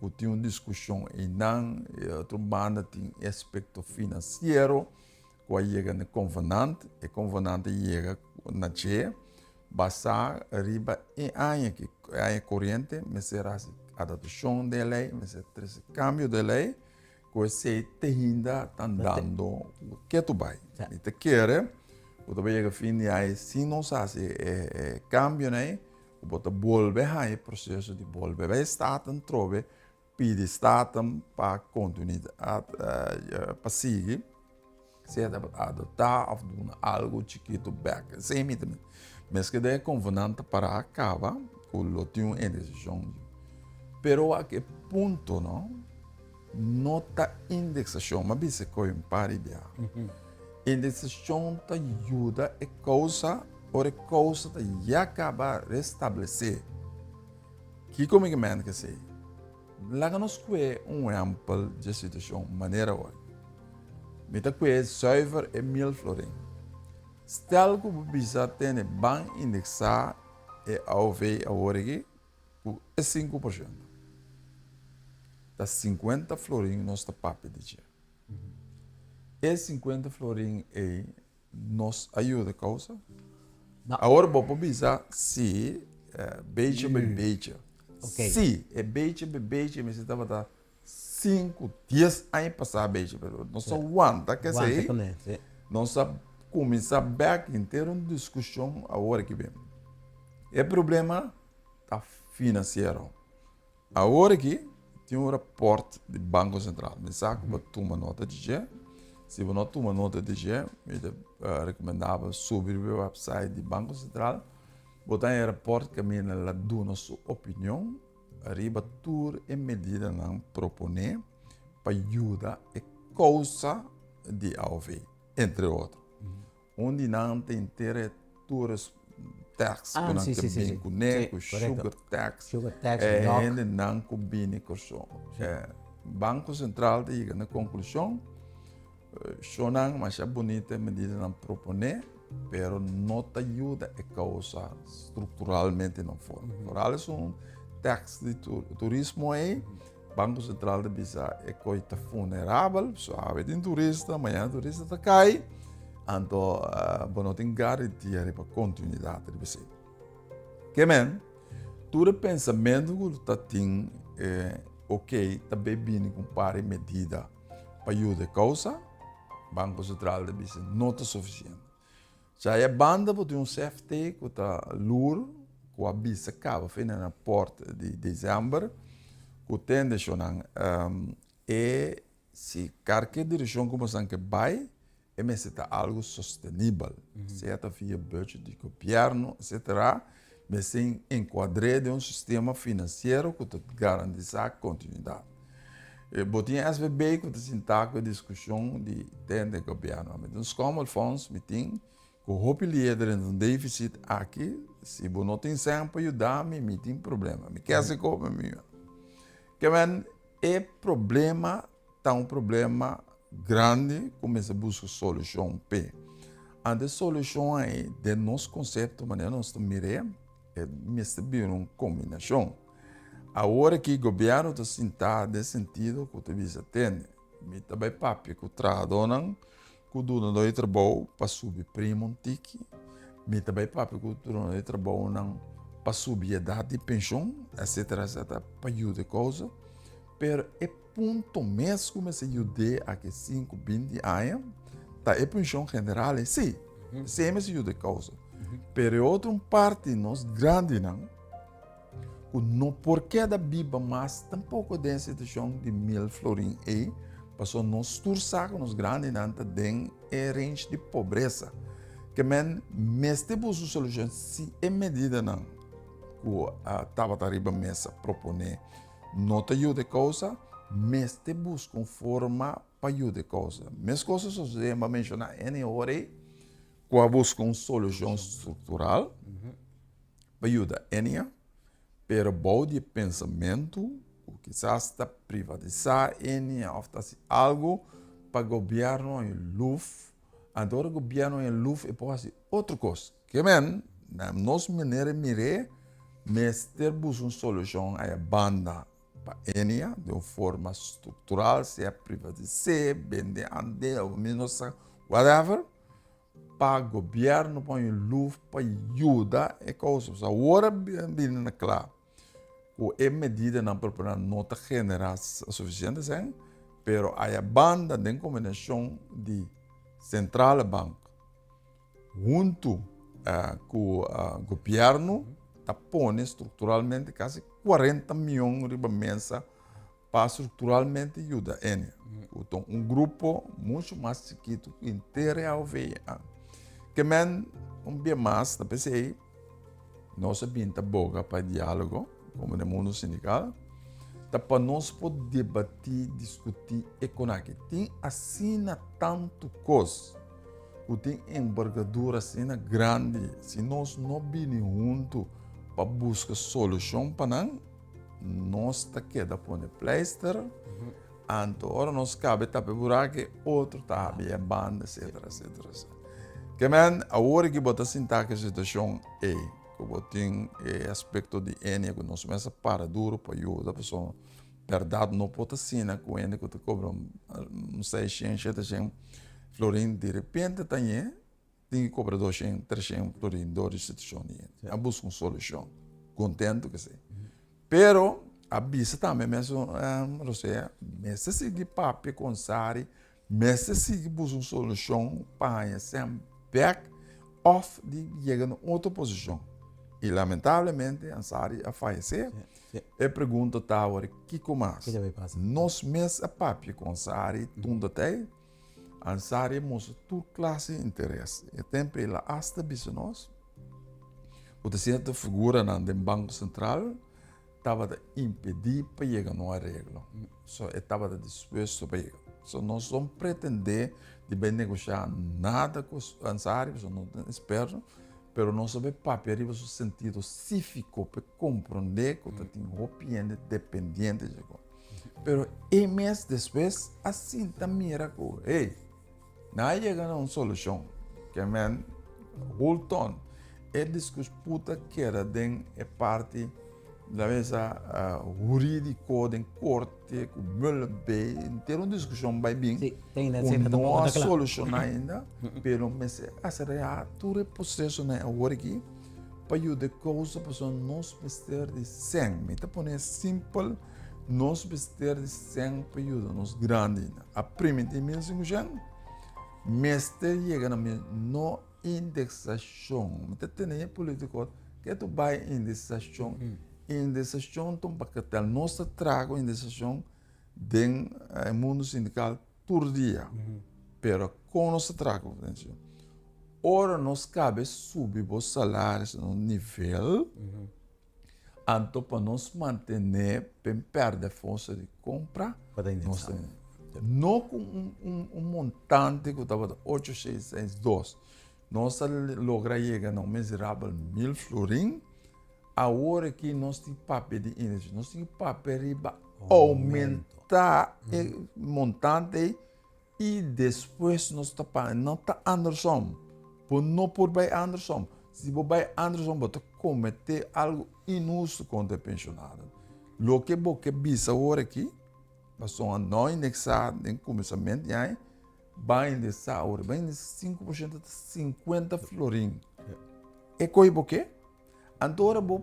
ku tin un diskushon einan. Di otro banda tin e aspekto finansiero ku a yega na e konvenant. E konvenant a yega na dje basá riba e aña aki, e aña koriente mester hasi adaptashon den e lei, mester trese kambio den e lei. Ku esei te hinda ta andando ketu bai. Mi ta kere ku ta bai yega fin di aña si nos hasi e kambionan ei, ku bo ta bolbe haña e proseso di bolbe bai Staten trobe pidi Staten pa kontinuidat pa sigui. Sea ta adoptá òf duna algu chikitu bèk. Esei mi ta Meske den e konvenant ta pará kaba ku lo tin un indeksashon. Pero wak e punto no, no ta indeksashon, m'a bisa koe un par di bia. Indeksashon ta yuda e kousa ora e kousa ta ya kaba restablesé. Kiko mi ke mende ku esei? Laga nos kue un ehèmpel dje situashon manera awor. Mi ta kue zuiver e mil florin. Stel ku bo bisa tene ban indeksá e AOV awor aki ku e 5%. Ta 50 florin nos ta papia di dje. E 50 florin ei nos a yuda kousa? No. Awor bo por bisa si beetje bij beetje. Okay. Si e beetje bij beetje mester tabata 5, 10 aña pasá beetje, pero nos a wanta Wanta kesei. kuné, si. Nos a kuminsá bèk henter un diskushon awor aki bin. E problema ta finansiero. Awor aki tin un rapòrt di Banko Sentral. Mi sa ku bo tuma nota di dje. Si bo no tuma nota di dje, mi ta rekomendá bo subi riba e wèpsait di Banko Sentral. Bo ta haña e rapòrt kaminda el a duna su opinion riba tur e medidanan proponé pa yuda e kousa di aov, entre otro. Un di nan ta henter e tourist tax ku nan ta bin kuné, ku sugar tax. E hendenan ku bini Kòrsou. Banko Sentral ta yega na konklushon, shownan masha bunita e medidanan proponé, pero no ta yuda e kousa strukturalmente na forma. Foral esun tax di turismo ei. Banko Sentral ta bisa e koi ta vulnerabel, so awe tin turista, mañana turista ta kai, anto bo no tin garantia riba kontinuidat riba esei. Ke men, tur e pensamentu ku ta tin ok ta bay bini ku un par di medida pa yuda e kousa, Banko Sentral ta bisa no ta sufisiente. Djaya banda bo tin un CFT ku ta lur ku a bisa kaba fin den raport di december ku tende shownan e si karke direkshon ku bosan ke bai e mester ta algu sostenibel sea ta via budget di gobierno etcetera mester enkuadré den un sistema finansiero ku ta garantisa kontinuidat. Bo tin SVB ku ta sintá ku e diskushon di tende gobièrnu. Mi tin un schommelfonds, mi tin ku hopi lider den un deficit aki. Si bo no tin sèn pa yuda mi, mi tin problema. Mi kese kobe mi. Ke men e problema ta un problema grandi ku mester buska solushon p'e. Anto e solushon ei den nos konsepto manera nos ta mir'é e mester bira un kombinashon. Awor aki gobièrnu ta sintá den sentido ku ta bisa tende, mi ta bai papia ku trahadónan ku dunadó di trabou pa subi prima un tiki, mi ta bai papia ku dunadó di trabounan pa subi edat di penshon, etsetera etsetera, pa yuda e kousa. Pero e punto mes ku mester yud'é aki sinku, binti aña ta e penshon general esei. Esei mester yuda e kousa. Pero e otro un parti nos grandinan. ku no por keda biba mas tampoko den e situashon di mil florin ei, pasobra nos tur sa ku nos grandinan ta den e range di pobresa. Ke men mester buska un solushon si e medidanan ku tabata riba mesa proponé no ta yuda e kousa, mester buska un forma pa yuda e kousa. Meskos a sosodé, mi a menshoná ene ora ei, ku a buska un solushon struktural. Pa yuda Enia, pero bou di e pensamentu ku kisas ta privatisá Enia òf ta hasi algu pa gobièrnu haña luf, anto ora gobièrnu haña luf e por hasi otro kos. Ke men, na nos manera di mir'é, mester buska un solushon aya banda pa Enia den un forma struktural, sea privatis'é, bende andel òf mi no sa, whatever. Pa gobierno pon un luf pa yuda e kousa. Pasobra awor a bini na kla ku e medidanan proponé no ta generá sufisiente sèn, pero aya banda den kombinashon di Centrale Bank huntu ku gobierno ta pone strukturalmente kasi 40 mion riba mesa Pa strukturalmente yuda Enia, ku ta un grupo muchu mas chikitu ku henter e AOV. Ke men un bia mas ta p'esei nos a bin ta boga pa diálogo komo den mundu sindikal ta pa nos por debatí, diskutí e kon aki. Tin asina tantu kos ku tin enbergadura asina grandi, si nos no bini huntu pa buska solushon pa nan, nos ta keda pone pleister. Anto ora nos kabe tapa e buraku e otro ta habri e banda etcetera etcetera etcetera. Ke men awor ki bo ta sinta ku e situashon ei ku bo tin e aspekto di enia ku nos mes a para duru pa yuda pasobra bèrdat no por ta asina ku hende ku ta kobra un seishen sheteshen florin direpente ta ñe Tin ki kobra doshen, treshen florin dor di situashon di hende. A buska un solushon. Kontentu ku esei. Pero a bisa tambe mesun Rosea, mester sigui papia ku Ansari, mester sigui buska un solushon pa haña esei bèk òf di yega na otro posishon. I lamentablemente Ansari a fayesé. E pregunta ta awor, kiko mas? Nos mes a papia ku Ansari tunda tei. Ansari a mustra tur klase di interes. E tempu el a asta bisa nos ku ta sierto figuranan den Banko Sentral tabata impedí pa yega na un areglo. So e tabata dispuesto pa yega. So nos no pretendé di bai negoshá nada ku Ansari pasobra nos no ta eksperto, pero nos a bai papia riba su sentido sífiko pa e komprondé ku ta tin hopi hende dependiente dje kos. Pero e mes despues a sinta mira ku, hey, nan a yega na un solushon. Ke men, hold on, e disputa keda den e parti, la mesa hurídiko, den korte, ku Muller bay, henter un diskushon bai bin, Sí, te ainda ku esei no no a ta kla. solushoná ainda, pero mester aselerá tur e prosesonan awor aki pa yuda e kousa pasobra nos mester di sèn. Mi ta pone simpel. Nos mester di sèn pa yuda nos grandinan. A primintí 1500, mester yega na mil, no indeksashon. Mi ta tene e politiko ke tu bai indeksashon. Indeksashon ta un bakatel. Nos ta traha ku indeksashon den e mundu sindikal tur dia. Pero kon nos ta traha ku indeksashon? Ora nos kabe subi bo salaris na un nivel. Anto pa nos mantené pen pèrdè forsa di kompra, nos ta no ku un montante ku tabata ocho seis seis dos, nos a logra yega na un miserabel mil florin, awor aki nos tin papia di índice, nos tin papia riba oumentá e montante ei I despues nos ta paga. No ta andersom. Bo no por bai andersom. Si bo bai andersom bo ta komete algu inhustu kontra e penshonado. Loke bo ke bisa awor aki, pasobra no indeksá den kuminsament di aña, bai indeksá awor. Bai indeksá 5% ta 50 florin. E koe bo ke? Anto ora bo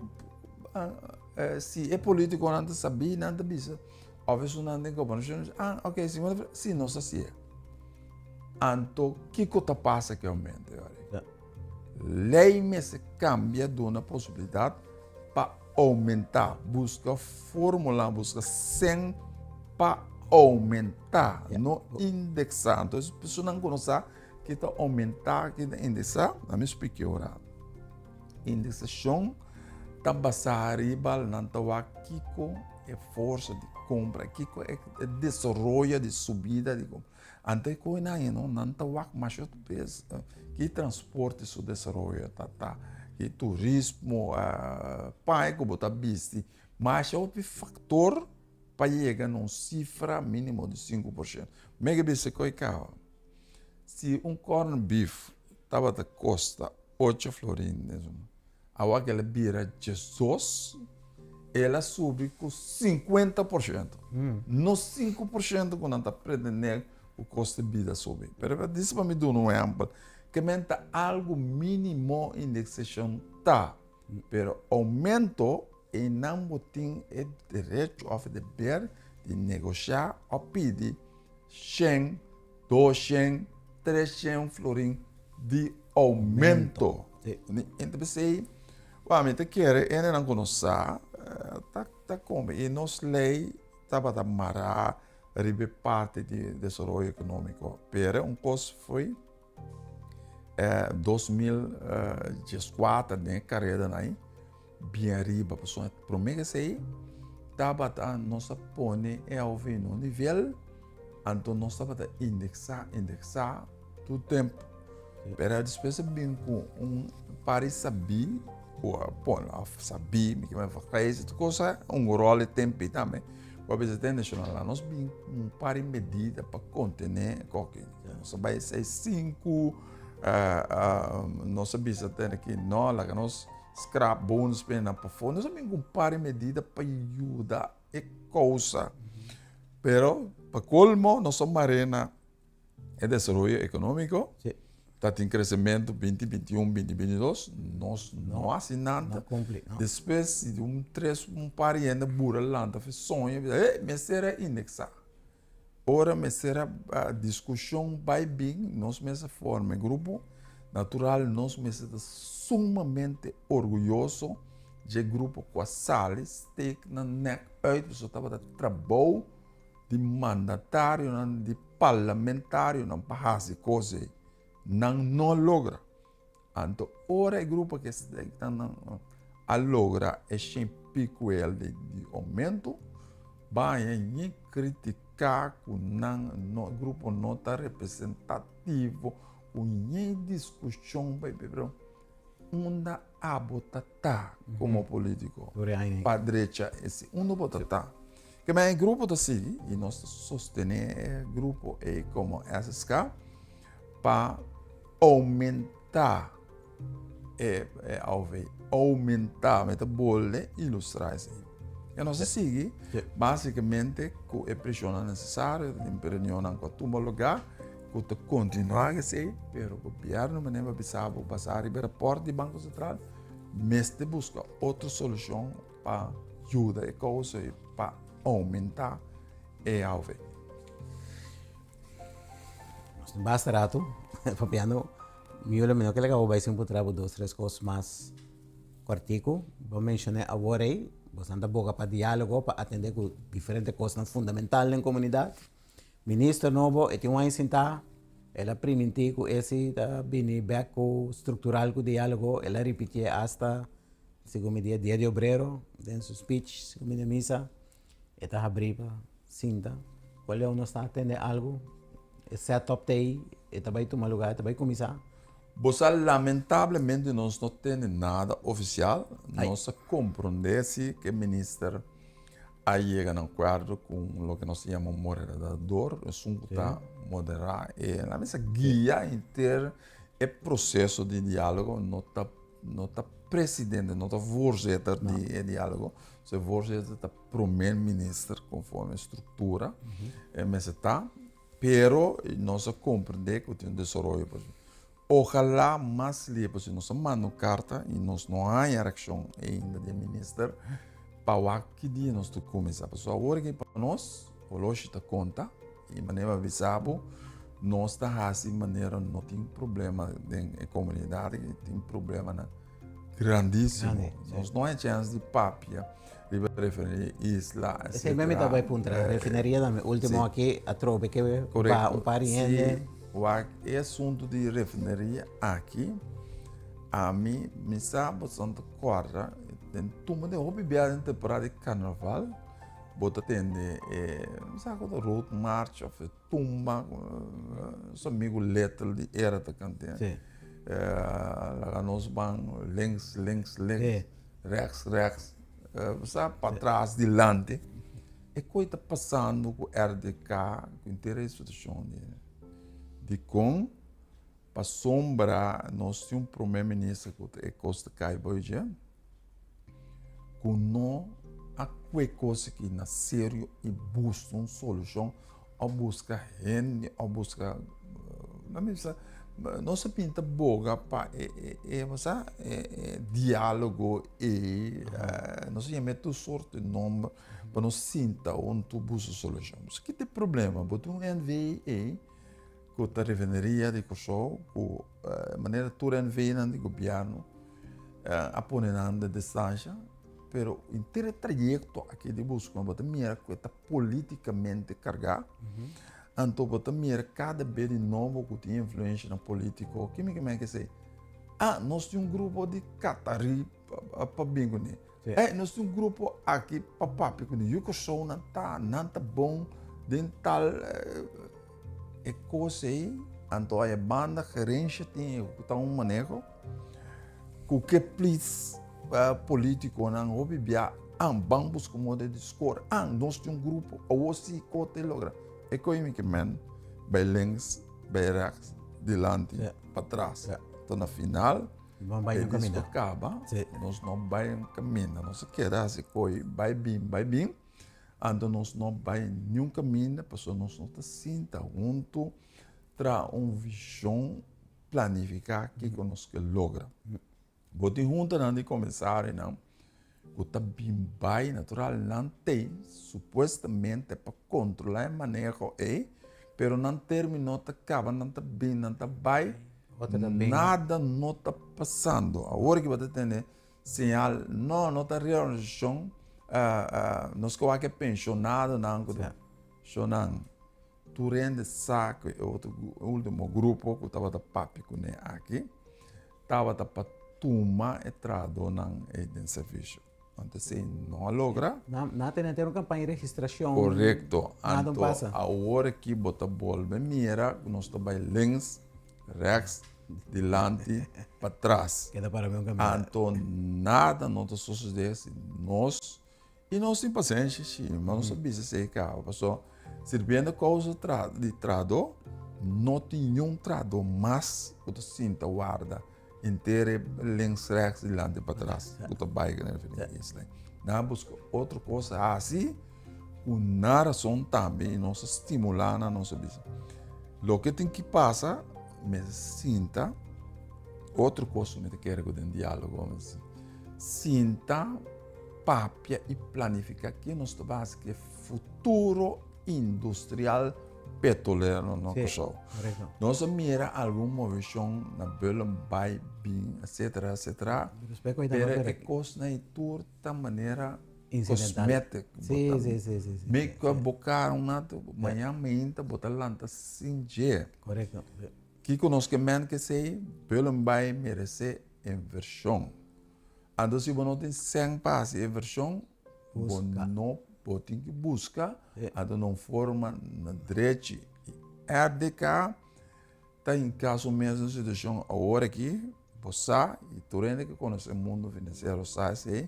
si e politiconan ta sabi nan ta bisa of esunnan den gobernacion ah ok si si nos hacié. Anto kico ta pasa ki aumento yori? Ley mester cambia duna posibilidad pa aumenta, busca formula, busca cen pa aumenta, no indexa. Anto esunnan cu no sa ki ta aumenta, ki ta indexa, na mi splica ora. Indexashon ta basá riba nan ta wak kiko e forsa di kompra, kiko e desaroyo di subida di kompra. Anto e koe nan no, nan ta wak masha bes ki transporte su desaroyo ta ta, ki turismo, paña ku bo ta bisti, masha hopi faktor pa yega na un sifra minimo di 5%. Mi ke bisa koe kaba, si un corn beef tabata kosta ocho florin awa ku el a bira 12 el a subi ku 50% no 5% ku nan ta pretende ku kosto di bida a subi pero disi pa mi duna un ehèmpel ke men ta algu minimo indeksashon ta pero oumento einan bo tin e derecho òf e deber di negoshá òf pidi shen doshen treshen florin di oumento. Enta p'esei, wak mi ta kere hendenan ku nos sa ta ta kome i nos lei tabata mará riba e parti di desaroyo ekonómiko. Pero un kos foi. 2014 den e karedanan ei bien riba pasobra prome esei tabata nos a pone e AOV na un nivel anto nos tabata indeksa indeksa tur tempu pero despues a bin ku un par di sabí ku a pone òf sabí mi kier vergrijs tur kosa un ròl e tempu ei tambe ku a bisa te nashonal nos bin ku un par di medida pa kontené koki nos a bai seis sinku nos a bisa te aki no laga nos skrap bonus p'e nan pafó nos a bin ku un par di medida pa yuda e kousa pero pa kolmo nos a mare na e desaroyo ekonómiko ta tin kresementu binti binti un binti binti dos nos no hasi nada despues di un tres un par di hende bura lanta fi soño bisa hey mester a indeksá ora mester a diskushon bai bin nos mes a forma e grupo natural nos mester ta sumamente orguyoso dje grupo ku a sali steek nan nek uit pasobra tabata trabou di mandatarionan, di parlamentarionan pa hasi kos ei. Nan no a logra. Anto ora e grupo ke a logra e shen pikuel di oumento, baña ñi kritiká ku nan no grupo no ta representativo, ku ñi diskushon bai pero Unda abo ta ta komo politiko pa drecha esi? Unda bo ta ta? Ke men e grupo ta sigui i nos ta sostené e grupo ei komo SSK pa oumentá e AOV. Oumentá, mi ta bolbe ilustrá esei. E nos ta sigui básikamente ku e preshonnan nesesario, tin reunionnan ku a tuma lugá. Ku ta kontinuá esei, pero gobièrnu manera mi a bisa bo basá riba e rapòrt di Banko Sentral mester buska otro solushon pa yuda e kousa i pa oumentá e AOV. Nos tin basta ratu papiando. Mi lo mi no ke laga bo bai sin puntra bo dos tres kos mas kòrtiku. Bo menshoné awor ei, boso ta boga pa diálogo pa atendé ku diferente kosnan fundamental den komunidat. Minister nobo e tin un aña sintá, el a primintí ku esi ta bini bèk ku struktural ku diálogo, el a ripitié asta segun mi dia Dia di Obrero den su speech segun mi na misa, e ta habrí pa sinta. Ku leu nos ta atende algu, e set up ta ei, e ta bai tuma lugá, e ta bai kuminsá. Bo sa lamentablemente nos no tene nada ofisial, nos a komprondé si ku e minister a yega na akuerdo ku loke nos ta yama un moderador, esun ku ta moderá e la mester guia henter e proseso di diálogo, no ta no ta presidente, no ta voorzitter di e diálogo, so e voorzitter ta prome minister konforme e struktura e mester ta, pero nos a komprendé ku tin un desaroyo. Ojalá mas lie pasobra nos a manda un karta i nos no haña reakshon ainda di e minister pa wak ki dia nos ta kuminsá. Pasobra awor aki pa nos oloshi ta konta i manera mi a bisa bo nos ta hasi manera no tin problema den e komunidat aki tin problemanan grandísimo. Nos no haña chèns di papia riba refineria Isla etcetera. Esei mi ta bai puntra, refineria tambe ultimo aki atrobe ke baha un par di hende. Wak e asuntu di refineria aki ami mi sa boso ta kòrda den tumba den hopi bia den temporada di karnaval bo ta tende e mi sa ku ta road march òf e tumba su amigu Little di era ta kant'é laga nos ban links links links rechts rechts bo sa patras dilanti. E koi ta pasando ku RDK, ku henter e situashon di dikon pasobra nos tin un prome minister ku e kos ta kai bou dje ku no a kue kos aki na serio i buska un solushon òf buska hende òf buska nos a pinta boga pa e e e dialogo ei nos a yama e tur sorto di nomber pa nos sinta huntu buska solushon. Ki ta e problema? Bo tin un NV ei ku ta refineria di Kòrsou ku manera tur NV-nan di gobièrnu a pone nan den distansha pero henter e trayekto aki di buska bo ta mira ku e ta politikamente kargá. Anto bo ta mira kada be di nobo ku tin influenshanan polítiko. Ki mi ke men esei? Ah, nos tin un grupo di Qatari pa bin kuné. Eh, nos tin un grupo aki pa papia kuné. Yu Kòrsou nan ta, nan ta bon den tal e kos ei. Anto aya banda gerensha tin ehekutá un maneho ku ke plis polítikonan hopi bia an ban buska moda di skor. An, nos tin un grupo, awor si kote logra. E koe mi ke men bai links, bai rechts, dilanti, patras. Anto na final e disco a kaba, nos no bai un kaminda, nos a keda hasi koe bai bin, bai bin, anto nos no bai niun kaminda pasobra nos no ta sinta huntu traha un vishon, planifiká kiko nos ke logra. Bo tin huntanan di komisarionan ku ta bin bai natural nan tei supuestamente pa kontrolá e maneho ei, pero nan término ta kaba, nan ta bin, nan ta bai, nada no ta pasando. Awor ki bo ta tende señal, no, no ta reorganisashon, nos ke wak e penshonadonan ku ta shonnan. Tur hende sa ku e otro ultimo grupo ku tabata papia kuné aki tabata pa tuma e trahadónan ei den servisio. Anto esei no a logra. Nan a tene henter un kampaña di registrashon. Korekto. Anto awor aki bo ta bolbe mira ku nos ta bai links, rèks, dilanti, patras. Keda para mi un kaminda. Anto nada no ta sosodé si nos I nos tin pasenshi si, ma nos a bisa esei kaba, pasobra sirbiendo kousa di trahadó, no tin niun trahadó mas ku ta sinta warda henter e links rèks dilanti patras ku ta bai ku e isla. Nan a buska otro kos hasi ku nan rason tambe i nos a stimulá nan, nos a bisa loke tin ki pasa mester sinta otro kos ku mi ta kere ku den diálogo sinta. Papia i planifiká ke nos ta basa ku e futuro industrial petrolero na Kòrsou. Nos a mira algun moveshon na Bullenbaai, bin, etsetera, etsetera, pero e kosnan ei tur ta manera kosmetik. Mi ku a boka un rato, mañan mainta bo ta lanta sin dje. Kiko nos ke men ku esei? Bullenbaai meresé invershon. Anto si bo no tin sèn pa hasi e vershon, bo no bo tin ki buska anto na un forma na drechi. RDK ta hinká su mes den situashon awor aki, bo sa i tur hende ku konosé mundu finansiero sa esei,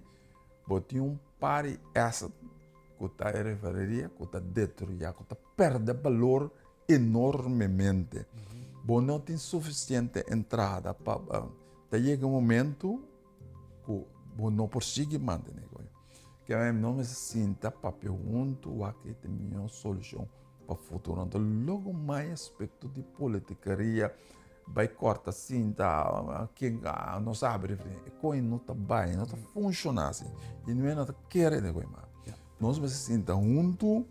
bo tin un par di asset ku ta e refineria ku ta deteriorá, ku ta pèrdè balor enormemente. Bo no tin sufisiente entrada pa Ta yega un momento ku bo no por sigui mantené ku e. Ke no mester sinta papia huntu wak e ta mihó solushon pa futuro. Anto logo mai aspekto di politikeria bai kòrta sinta ken no sabi e kos no ta bai no ta funshoná asina i no ta kere den kos mas. Nos mester sinta huntu.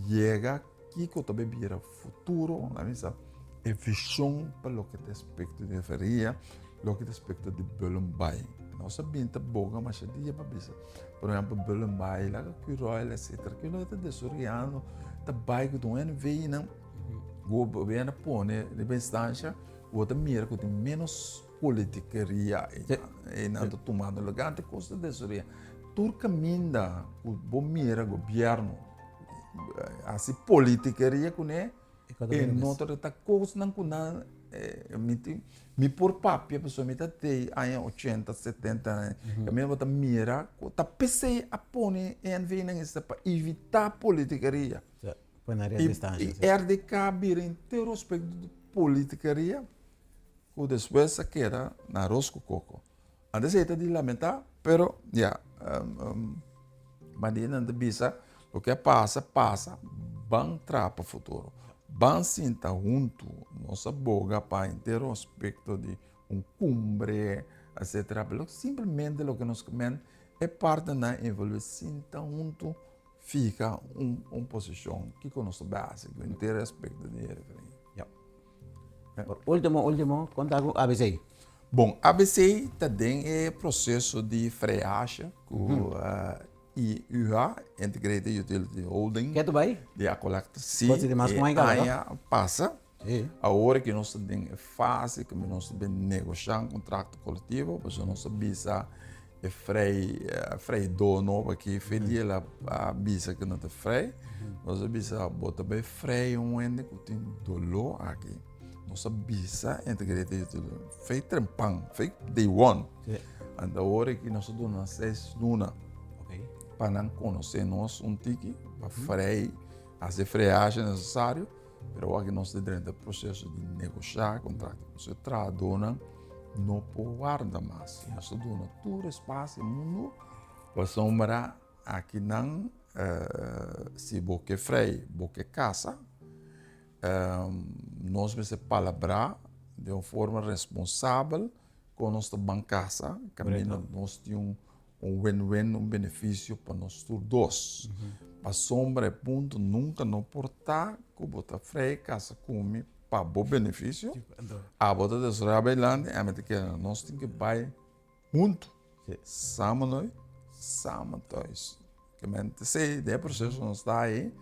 Yega kiko ta bay bira futuro, laat mi bisa e vision pa loke ta aspecto di referia, loke ta aspecto di Bullenbaai. Nos a bin ta boga masha dia pa bisa, por ehempel Bullenbaai, laga Curoil etcetera, Curoil ta desoreando, ta bay ku un NV nan, gobierno a pone riba instancia, bo ta mira ku tin menos politikeria einan ta tumando lugar, antes kos ta desorea. Tur kaminda ku bo mira gobièrnu hasi politikeria kuné, e no ta ta kosnan ku nan mi tin mi por papia pasobra mi ta te aña ochenta setenta kaminda bo ta mira ku ta p'esei a pone e NV nan esta pa evitá politikeria. I RDK bira henter aspekto di politikeria ku despues a keda na aros ku koko. Antes ei ta di lamentá, pero ya, manera nan ta bisa, loke a pasa, pasa, ban traha pa futuro, ban sinta huntu, nos a boga pa henter un aspekto di un kumbre, etsetera, pero simplemente loke nos ke men e partenan envolví sinta huntu, fiha un posishon, kiko nos ta bai hasi ku henter e aspekto di e referendum. Por ultimo, ultimo, konta ku ABC. Bon, ABC ta den e proseso di freasje ku. IUH, Integrated Utility Holding. Ke tu bai? Di Aqualectra si Bo si di mas e ku aña kaba, no? aña pasa. Si. Awor ki nos ta den e fase ku nos ta bin negoshá un kontrakto kolektivo, pasobra nos ta bisa e frei freidó nobo aki, fe di el a bisa ku no ta frei, nos a bisa bo ta bai frei un hende ku tin doló aki. Nos a bisa Integrated Utility fei trempan, fei day one. Anto awor aki nos a duna nan seis luna pa nan konosé nos un tiki, pa frei, hasi e freiashi nesesario. Pero awor aki nos ta drenta e proseso di negoshá kontrakto. Pasobra e trahadónan no por warda mas. Nos ta duna tur espasio e mundu pasobra akinan si bo ke frei, bo ke kasa, nos mester palabrá den un forma responsabel kon nos ta ban kasa, kaminda nos tin un Un win-win, un beneficio pa nos tur dos. Pasobra e punto nunca no por ta cu bo ta frei casa cu mi pa bo beneficio, abo ta desaroya bay lanti, ami ta keda. Nos tin ke bay hunto, samen uit, samen thuis. Kemen esey den e proceso nos ta ahi,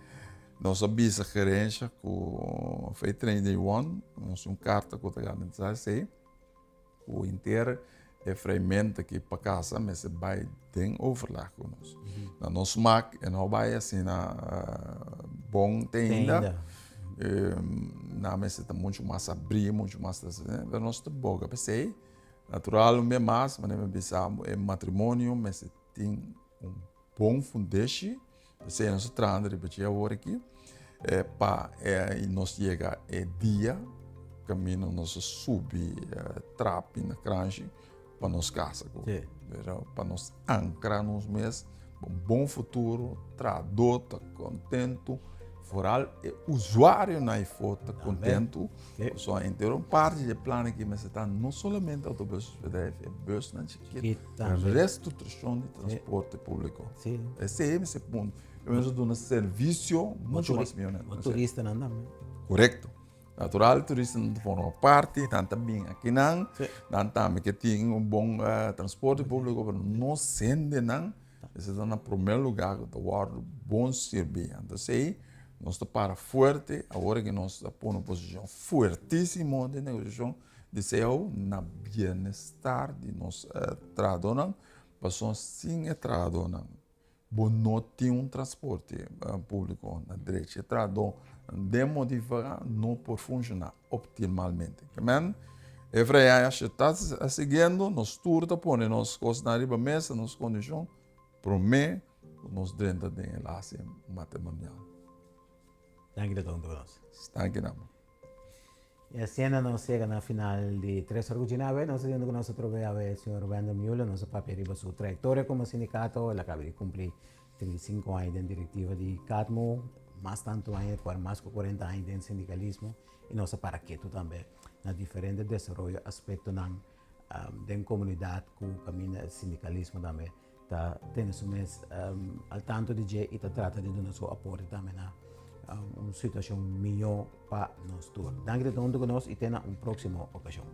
nos a bisa gerencia cu fey 31, nos tin un carta cu ta garantisa esey. Ku henter e freimento aki pa kasa mester bai den overleg ku nos. Na nos smak e no bai asina bon te ainda. Nan mester ta muchu mas abrí, muchu mas asina, pero nos ta boga p'esei. Natural un bia mas, manera mi a bisa bo, e matrimonio mester tin un bon fundeshi, p'esei nos ta trahando riba dje awor aki, pa nos yega e dia kaminda nos a subi trapi na kranshi pa nos kasa ku, pa nos ankra nos mes pa un bon futuro, trahadó ta kontentu, foral e usuarionan ayfó ta kontentu, pasobra henter un parti di e plan aki mester ta no solamente autobusbedrijf, e busnan chikito. Restructuracion di transporte público. Sí. Ese es e punto. E mester duna servicio mucho mas mihor. Bo turistanan tambe. Correcto. Natural turistanan ta forma parti, nan ta bin akinan, nan tambe ke tin un bon transporte público, pero nos hendenan mester ta na primer lugar ku ta wòrdu bon sirbi. Anto esei nos ta para fuerte awor ke nos ta pone un posishon fuertisimo den negosiashon. Deseo na bienestar di nos trahadónan, pasobra sin e trahadónan bo no tin un transporte públiko na drechi. E trahadó den motivá no por funshoná optimalmente. Amen. E vrij aña ta siguiendo, nos tur ta pone nos kosnan riba mesa, nos kondishon, promé ku nos drenta den e lase matrimonial. Danki ta huntu ku nos. Danki na bo. Y asina nos yega na final di Tres Ora Cuchina awe. Nos ta diciendo cu nos a trobe awe señor Wendel Muller. Nos a papia riba su trayectoria como sindicato. El a caba di cumpli 35 aña den directiva di CATMU. Mas tanto aña, cual mas cu 40 aña den sindicalismo. Y nos a para ketu tambe na diferente desaroyo aspectonan den comunidad cu caminda e sindicalismo tambe ta tene su mes al tanto di dje y ta trata di duna su aporte tambe na un situacion mihó pa nos tur. Danki di ta hunto cu nos y te na un proximo ocasion.